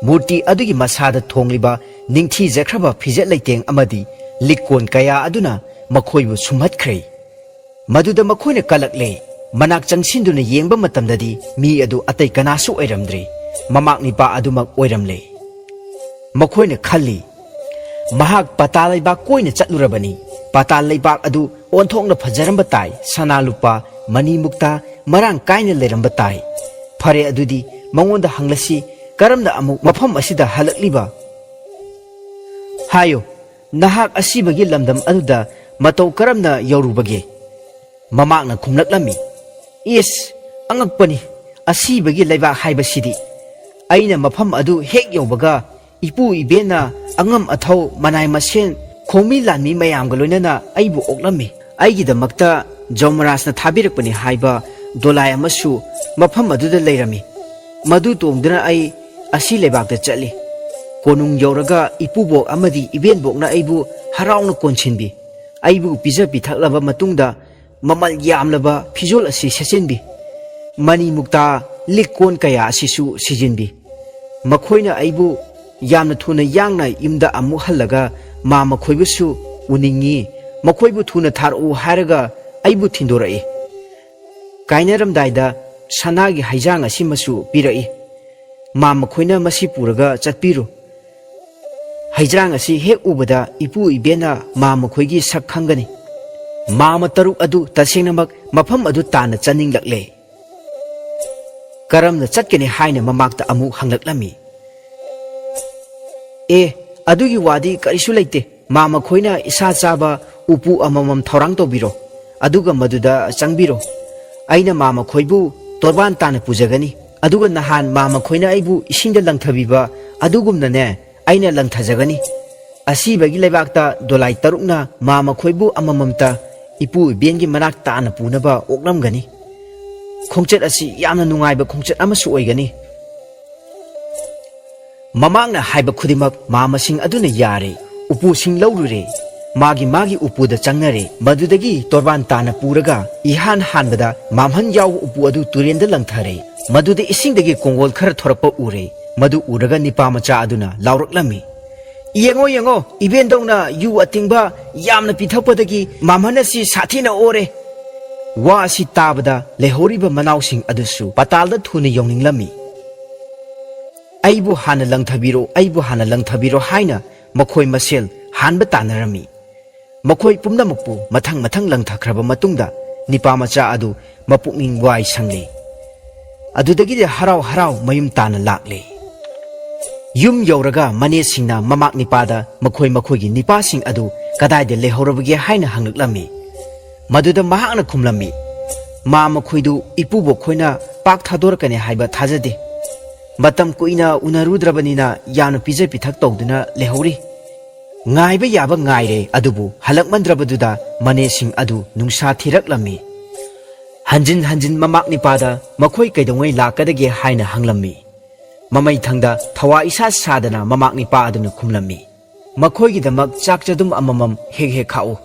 ꯃꯨꯔꯇꯤ ꯑꯗꯨꯒꯤ ꯃꯁꯥꯗ ꯊꯣꯡꯂꯤꯕ ꯅꯤꯡꯊꯤꯖꯈ꯭ꯔꯕ ꯐꯤꯖꯦꯠ ꯂꯩꯇꯦꯡ ꯑꯃꯗꯤ ꯂꯤꯛꯀꯣꯟ ꯀꯌꯥ ꯑꯗꯨꯅ ꯃꯈꯣꯏꯕꯨ ꯁꯨꯝꯍꯠꯈ꯭ꯔꯦ꯫ ꯃꯗꯨꯗ ꯃꯈꯣꯏꯅ ꯀꯜꯂꯛꯂꯦ꯫ ꯃꯅꯥꯛ ꯆꯪꯁꯤꯟꯗꯨꯅ ꯌꯦꯡꯕ ꯃꯇꯝꯗꯗꯤ ꯃꯤ ꯑꯗꯨ ꯑꯇꯩ ꯀꯅꯥꯁꯨ ꯑꯣꯏꯔꯝꯗ꯭ꯔꯦ, ꯃꯃꯥꯛ ꯅꯤꯄꯥ ꯑꯗꯨꯃꯛ ꯑꯣꯏꯔꯝꯂꯦ꯫ ꯃꯈꯣꯏꯅ ꯈꯜꯂꯤ, "ꯃꯍꯥꯛ ꯄꯇꯥ ꯂꯩꯕꯥꯛ ꯀꯣꯏꯅ ꯆꯠꯂꯨꯔꯕꯅꯤ꯫ ꯄꯇꯥ ꯂꯩꯕꯥꯛ ꯑꯗꯨ ꯑꯣꯟꯊꯣꯛꯅ ꯐꯖꯔꯝꯕ ꯇꯥꯏ, ꯁꯅꯥ ꯂꯨꯄꯥ, ꯃꯅꯤ ꯃꯨꯛꯇꯥ ꯃꯔꯥꯡ ꯀꯥꯏꯅ ꯂꯩꯔꯝꯕ ꯇꯥꯏ꯫ ꯐꯔꯦ, ꯑꯗꯨꯗꯤ ꯃꯉꯣꯟꯗ ꯍꯪꯂꯁꯤ, ꯀꯔꯝꯅ ꯑꯃꯨꯛ ꯃꯐꯝ ꯑꯁꯤꯗ ꯍꯜꯂꯛꯂꯤꯕ? ꯍꯥꯏꯌꯨ, ꯅꯍꯥꯛ ꯑꯁꯤꯕꯒꯤ ꯂꯝꯗꯝ ꯑꯗꯨꯗ ꯃꯇꯧ ꯀꯔꯝꯅ ꯌꯧꯔꯨꯕꯒꯦ?" ꯃꯃꯥꯛꯅ ꯈꯨꯝꯂꯛꯂꯝꯃꯤ, "ꯏꯁ, ꯑꯉꯛꯄꯅꯤ, ꯑꯁꯤꯕꯒꯤ ꯂꯩꯕꯥꯛ ꯍꯥꯏꯕꯁꯤꯗꯤ꯫ ꯑꯩꯅ ꯃꯐꯝ ꯑꯗꯨ ꯍꯦꯛ ꯌꯧꯕꯒ ꯏꯄꯨ ꯏꯕꯦꯟꯅ ꯑꯉꯝ ꯑꯊꯧ, ꯃꯅꯥꯏ ꯃꯁꯦꯟ, ꯈꯣꯡꯃꯤ ꯂꯥꯟꯃꯤ ꯃꯌꯥꯝꯒ ꯂꯣꯏꯅꯅ ꯑꯩꯕꯨ ꯑꯣꯛꯂꯝꯃꯤ꯫ ꯑꯩꯒꯤꯗꯃꯛꯇ ꯖꯃꯔꯥꯖꯅ ꯊꯥꯕꯤꯔꯛꯄꯅꯤ ꯍꯥꯏꯕ ꯗꯣꯂꯥꯏ ꯑꯃꯁꯨ ꯃꯐꯝ ꯑꯗꯨꯗ ꯂꯩꯔꯝꯃꯤ꯫ ꯃꯗꯨ ꯇꯣꯡꯗꯨꯅ ꯑꯩ ꯑꯁꯤ ꯂꯩꯕꯥꯛꯇ ꯆꯠꯂꯤ꯫ ꯀꯣꯅꯨꯡ ꯌꯧꯔꯒ ꯏꯄꯨꯕꯣꯛ ꯑꯃꯗꯤ ꯏꯕꯦꯟꯕꯣꯛꯅ ꯑꯩꯕꯨ ꯍꯔꯥꯎꯅ ꯀꯣꯟꯁꯤꯟꯕꯤ꯫ ꯑꯩꯕꯨ ꯄꯤꯖ ꯄꯤꯊꯛꯂꯕ ꯃꯇꯨꯡꯗ ꯃꯃꯜ ꯌꯥꯝꯂꯕ ꯐꯤꯖꯣꯜ ꯑꯁꯤ ꯁꯦꯠꯆꯤꯟꯕꯤ꯫ ꯃꯅꯤ ꯃꯨꯛꯇꯥ ꯂꯤꯛ ꯀꯣꯟ ꯀꯌꯥ ꯑꯁꯤꯁꯨ ꯁꯤꯖꯤꯟꯕꯤ꯫ ꯃꯈꯣꯏꯅ ꯑꯩꯕꯨ ꯌꯥꯝꯅ ꯊꯨꯅ ꯌꯥꯡꯅ ꯌꯨꯝꯗ ꯑꯃꯨꯛ ꯍꯜꯂꯒ ꯃꯥ ꯃꯈꯣꯏꯕꯨꯁꯨ ꯎꯅꯤꯡꯉꯤ, ꯃꯈꯣꯏꯕꯨ ꯊꯨꯅ ꯊꯥꯔꯛꯎ ꯍꯥꯏꯔꯒ ꯑꯩꯕꯨ ꯊꯤꯟꯗꯣꯔꯛꯏ꯫ ꯀꯥꯏꯅꯔꯝꯗꯥꯏꯗ ꯁꯅꯥꯒꯤ ꯍꯩꯖꯥꯡ ꯑꯁꯤꯃꯁꯨ ꯄꯤꯔꯛꯏ꯫ ꯃꯥ ꯃꯈꯣꯏꯅ ꯃꯁꯤ ꯄꯨꯔꯒ ꯆꯠꯄꯤꯔꯨ꯫ ꯍꯩꯖꯥꯡ ꯑꯁꯤ ꯍꯦꯛ ꯎꯕꯗ ꯏꯄꯨ ꯏꯕꯦꯟꯅ ꯃꯥ ꯃꯈꯣꯏꯒꯤ ꯁꯛ ꯈꯪꯒꯅꯤ꯫ ꯃꯥꯃ ꯇꯔꯨꯛ ꯑꯗꯨ ꯇꯁꯦꯡꯅꯃꯛ ꯃꯐꯝ ꯑꯗꯨ ꯇꯥꯟꯅ ꯆꯠꯅꯤꯡꯂꯛꯂꯦ꯫ ꯀꯔꯝꯅ ꯆꯠꯀꯅꯤ ꯍꯥꯏꯅ ꯃꯃꯥꯛꯇ ꯑꯃꯨꯛ ꯍꯪꯂꯛꯂꯝꯃꯤ꯫ "ꯑꯦ, ꯑꯗꯨꯒꯤ ꯋꯥꯗꯤ ꯀꯔꯤꯁꯨ ꯂꯩꯇꯦ꯫ ꯃꯥ ꯃꯈꯣꯏꯅ ꯏꯁꯥ ꯆꯥꯕ ꯎꯄꯨ ꯑꯃꯃꯝ ꯊꯧꯔꯥꯡ ꯇꯧꯕꯤꯔꯣ, ꯑꯗꯨꯒ ꯃꯗꯨꯗ ꯆꯪꯕꯤꯔꯣ꯫ ꯑꯩꯅ ꯃꯥ ꯃꯈꯣꯏꯕꯨ ꯇꯣꯔꯕꯥꯟ ꯇꯥꯅ ꯄꯨꯖꯒꯅꯤ, ꯑꯗꯨꯒ ꯅꯍꯥꯟ ꯃꯥ ꯃꯈꯣꯏꯅ ꯑꯩꯕꯨ ꯏꯁꯤꯡꯗ ꯂꯪꯊꯕꯤꯕ ꯑꯗꯨꯒꯨꯝꯅꯅꯦ ꯑꯩꯅ ꯂꯪꯊꯖꯒꯅꯤ꯫ ꯑꯁꯤꯕꯒꯤ ꯂꯩꯕꯥꯛꯇ ꯗꯣꯂꯥꯏ ꯇꯔꯨꯛꯅ ꯃꯥ ꯃꯈꯣꯏꯕꯨ ꯑꯃꯃꯝꯇ ꯏꯄꯨ ꯏꯕꯦꯟꯒꯤ ꯃꯅꯥꯛ ꯇꯥꯅ ꯄꯨꯅꯕ ꯑꯣꯛꯂꯝꯒꯅꯤ꯫ ꯈꯣꯡꯆꯠ ꯑꯁꯤ ꯌꯥꯝꯅ ꯅꯨꯡꯉꯥꯏꯕ ꯈꯣꯡꯆꯠ ꯑꯃꯁꯨ ꯑꯣꯏꯒꯅꯤ꯫" ꯃꯃꯥꯡꯅ ꯍꯥꯏꯕ ꯈꯨꯗꯤꯡꯃꯛ ꯃꯥꯃꯁꯤꯡ ꯑꯗꯨꯅ ꯌꯥꯔꯦ꯫ ꯎꯄꯨꯁꯤꯡ ꯂꯧꯔꯨꯔꯦ꯫ ꯃꯥꯒꯤ ꯃꯥꯒꯤ ꯎꯄꯨꯗ ꯆꯪꯅꯔꯦ꯫ ꯃꯗꯨꯗꯒꯤ ꯇꯣꯔꯕꯥꯟ ꯇꯥꯅ ꯄꯨꯔꯒ ꯏꯍꯥꯟ ꯍꯥꯟꯕꯗ ꯃꯥꯝꯍꯟ ꯌꯥꯎꯕ ꯎꯄꯨ ꯑꯗꯨ ꯇꯨꯔꯦꯟꯗ ꯂꯪꯊꯔꯦ꯫ ꯃꯗꯨꯗ ꯏꯁꯤꯡꯗꯒꯤ ꯀꯣꯡꯒꯣꯜ ꯈꯔ ꯊꯣꯔꯛꯄ ꯎꯔꯦ꯫ ꯃꯗꯨ ꯎꯔꯒ ꯅꯤꯄꯥ ꯃꯆꯥ ꯑꯗꯨꯅ ꯂꯥꯎꯔꯛꯂꯝꯃꯤ, "ꯌꯦꯡꯉꯣ, ꯌꯦꯡꯉꯣ, ꯏꯕꯦꯟꯗꯧꯅ ꯌꯨ ꯑꯇꯤꯡꯕ ꯌꯥꯝꯅ ꯄꯤꯊꯛꯄꯗꯒꯤ ꯃꯥꯝꯍꯟ ꯑꯁꯤ ꯁꯥꯊꯤꯅ ꯑꯣꯔꯦ꯫ ꯋꯥ ꯑꯁꯤ ꯇꯥꯕꯗ ꯂꯩꯍꯧꯔꯤꯕ ꯃꯅꯥꯎꯁꯤꯡ ꯑꯗꯨꯁꯨ ꯄꯇꯥꯜꯗ ꯊꯨꯅ ꯌꯧꯅꯤꯡꯂꯝꯃꯤ꯫ "ꯑꯩꯕꯨ ꯍꯥꯟꯅ ꯂꯪꯊꯕꯤꯔꯣ, ꯑꯩꯕꯨ ꯍꯥꯟꯅ ꯂꯪꯊꯕꯤꯔꯣ" ꯍꯥꯏꯅ ꯃꯈꯣꯏ ꯃꯁꯦꯜ ꯍꯥꯟꯕ ꯇꯥꯟꯅꯔꯝꯃꯤ꯫ ꯃꯈꯣꯏ ꯄꯨꯝꯅꯃꯛꯄꯨ ꯃꯊꯪ ꯃꯊꯪ ꯂꯪꯊꯈ꯭ꯔꯕ ꯃꯇꯨꯡꯗ, ꯅꯤꯄꯥ ꯃꯆꯥ ꯑꯗꯨ ꯃꯄꯨꯛꯅꯤꯡ ꯋꯥꯏ ꯁꯪꯂꯦ꯫ ꯑꯗꯨꯗꯒꯤꯗꯤ ꯍꯔꯥꯎ ꯍꯔꯥꯎ ꯃꯌꯨꯝ ꯇꯥꯅ ꯂꯥꯛꯂꯦ꯫ ꯌꯨꯝ ꯌꯧꯔꯒ ꯃꯅꯦꯁꯤꯡꯅ ꯃꯃꯥꯛ ꯅꯤꯄꯥꯗ ꯃꯈꯣꯏ ꯃꯈꯣꯏꯒꯤ ꯅꯤꯄꯥꯁꯤꯡ ꯑꯗꯨ ꯀꯗꯥꯏꯗ ꯂꯩꯍꯧꯔꯕꯒꯦ ꯍꯥꯏꯅ ꯍꯪꯂꯛꯂꯝꯃꯤ꯫ ꯃꯗꯨꯗ ꯃꯍꯥꯛꯅ ꯈꯨꯝꯂꯝꯃꯤ, "ꯃꯥ ꯃꯈꯣꯏꯗꯨ ꯏꯄꯨꯕꯣꯛ ꯈꯣꯏꯅ ꯄꯥꯛ ꯊꯥꯗꯣꯔꯛꯀꯅꯤ ꯍꯥꯏꯕ ꯊꯥꯖꯗꯦ꯫ ꯃꯇꯝ ꯀꯨꯏꯅ ꯎꯅꯔꯨꯗ꯭ꯔꯕꯅꯤꯅ ꯌꯥꯝꯅ ꯄꯤꯖ ꯄꯤꯊꯛ ꯇꯧꯗꯨꯅ ꯂꯩꯍꯧꯔꯤ꯫ ꯉꯥꯏꯕ ꯌꯥꯕ ꯉꯥꯏꯔꯦ, ꯑꯗꯨꯕꯨ ꯍꯜꯂꯛꯃꯟꯗ꯭ꯔꯕꯗꯨꯗ ꯃꯅꯦꯁꯤꯡ ꯑꯗꯨ ꯅꯨꯡꯁꯥ ꯊꯤꯔꯛꯂꯝꯃꯤ꯫ ꯍꯟꯖꯤꯟ ꯍꯟꯖꯤꯟ ꯃꯃꯥꯛ ꯅꯤꯄꯥꯗ ꯃꯈꯣꯏ ꯀꯩꯗꯧꯉꯩ ꯂꯥꯛꯀꯗꯒꯦ ꯍꯥꯏꯅ ꯍꯪꯂꯝꯃꯤ꯫ ꯃꯃꯩꯊꯪꯗ ꯊꯋꯥ ꯏꯁꯥ ꯁꯥꯗꯅ ꯃꯃꯥꯛ ꯅꯤꯄꯥ ꯑꯗꯨꯅ ꯈꯨꯝꯂꯝꯃꯤ, "ꯃꯈꯣꯏꯒꯤꯗꯃꯛ ꯆꯥꯛ ꯆꯗꯨꯝ ꯑꯃꯃꯝ ꯍꯦꯛ ꯍꯦꯛ ꯈꯥꯛꯎ"꯫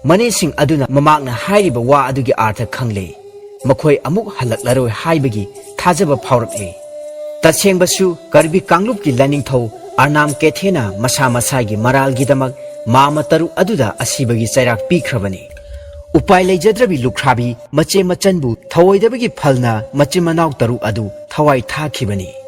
ꯃꯅꯦꯁꯤꯡ ꯑꯗꯨꯅ ꯃꯃꯥꯛꯅ ꯍꯥꯏꯔꯤꯕ ꯋꯥ ꯑꯗꯨꯒꯤ ꯑꯥꯔꯊ ꯈꯪꯂꯦ꯫ ꯃꯈꯣꯏ ꯑꯃꯨꯛ ꯍꯜꯂꯛꯂꯔꯣꯏ ꯍꯥꯏꯕꯒꯤ ꯊꯥꯖꯕ ꯐꯥꯎꯔꯛꯂꯦ꯫ ꯇꯁꯦꯡꯕꯁꯨ ꯀꯔꯕꯤ ꯀꯥꯡꯂꯨꯞꯀꯤ ꯂꯥꯏꯅꯤꯡꯊꯧ ꯑꯔꯅꯥꯝ ꯀꯦꯊꯦꯅ ꯃꯁꯥ ꯃꯁꯥꯒꯤ ꯃꯔꯥꯜꯒꯤꯗꯃꯛ ꯃꯥꯃ ꯇꯔꯨꯛ ꯑꯗꯨꯗ ꯑꯁꯤꯕꯒꯤ ꯆꯩꯔꯥꯛ ꯄꯤꯈ꯭ꯔꯕꯅꯤ꯫ ꯎꯄꯥꯏ ꯂꯩꯖꯗ꯭ꯔꯕꯤ ꯂꯨꯈ꯭ꯔꯥꯕꯤ ꯃꯆꯦ ꯃꯆꯟꯕꯨ ꯊꯧꯑꯣꯏꯗꯕꯒꯤ ꯐꯜꯅ ꯃꯆꯤꯟ ꯃꯅꯥꯎ ꯇꯔꯨꯛ ꯑꯗꯨ ꯊꯋꯥꯏ ꯊꯥꯈꯤꯕꯅꯤ꯫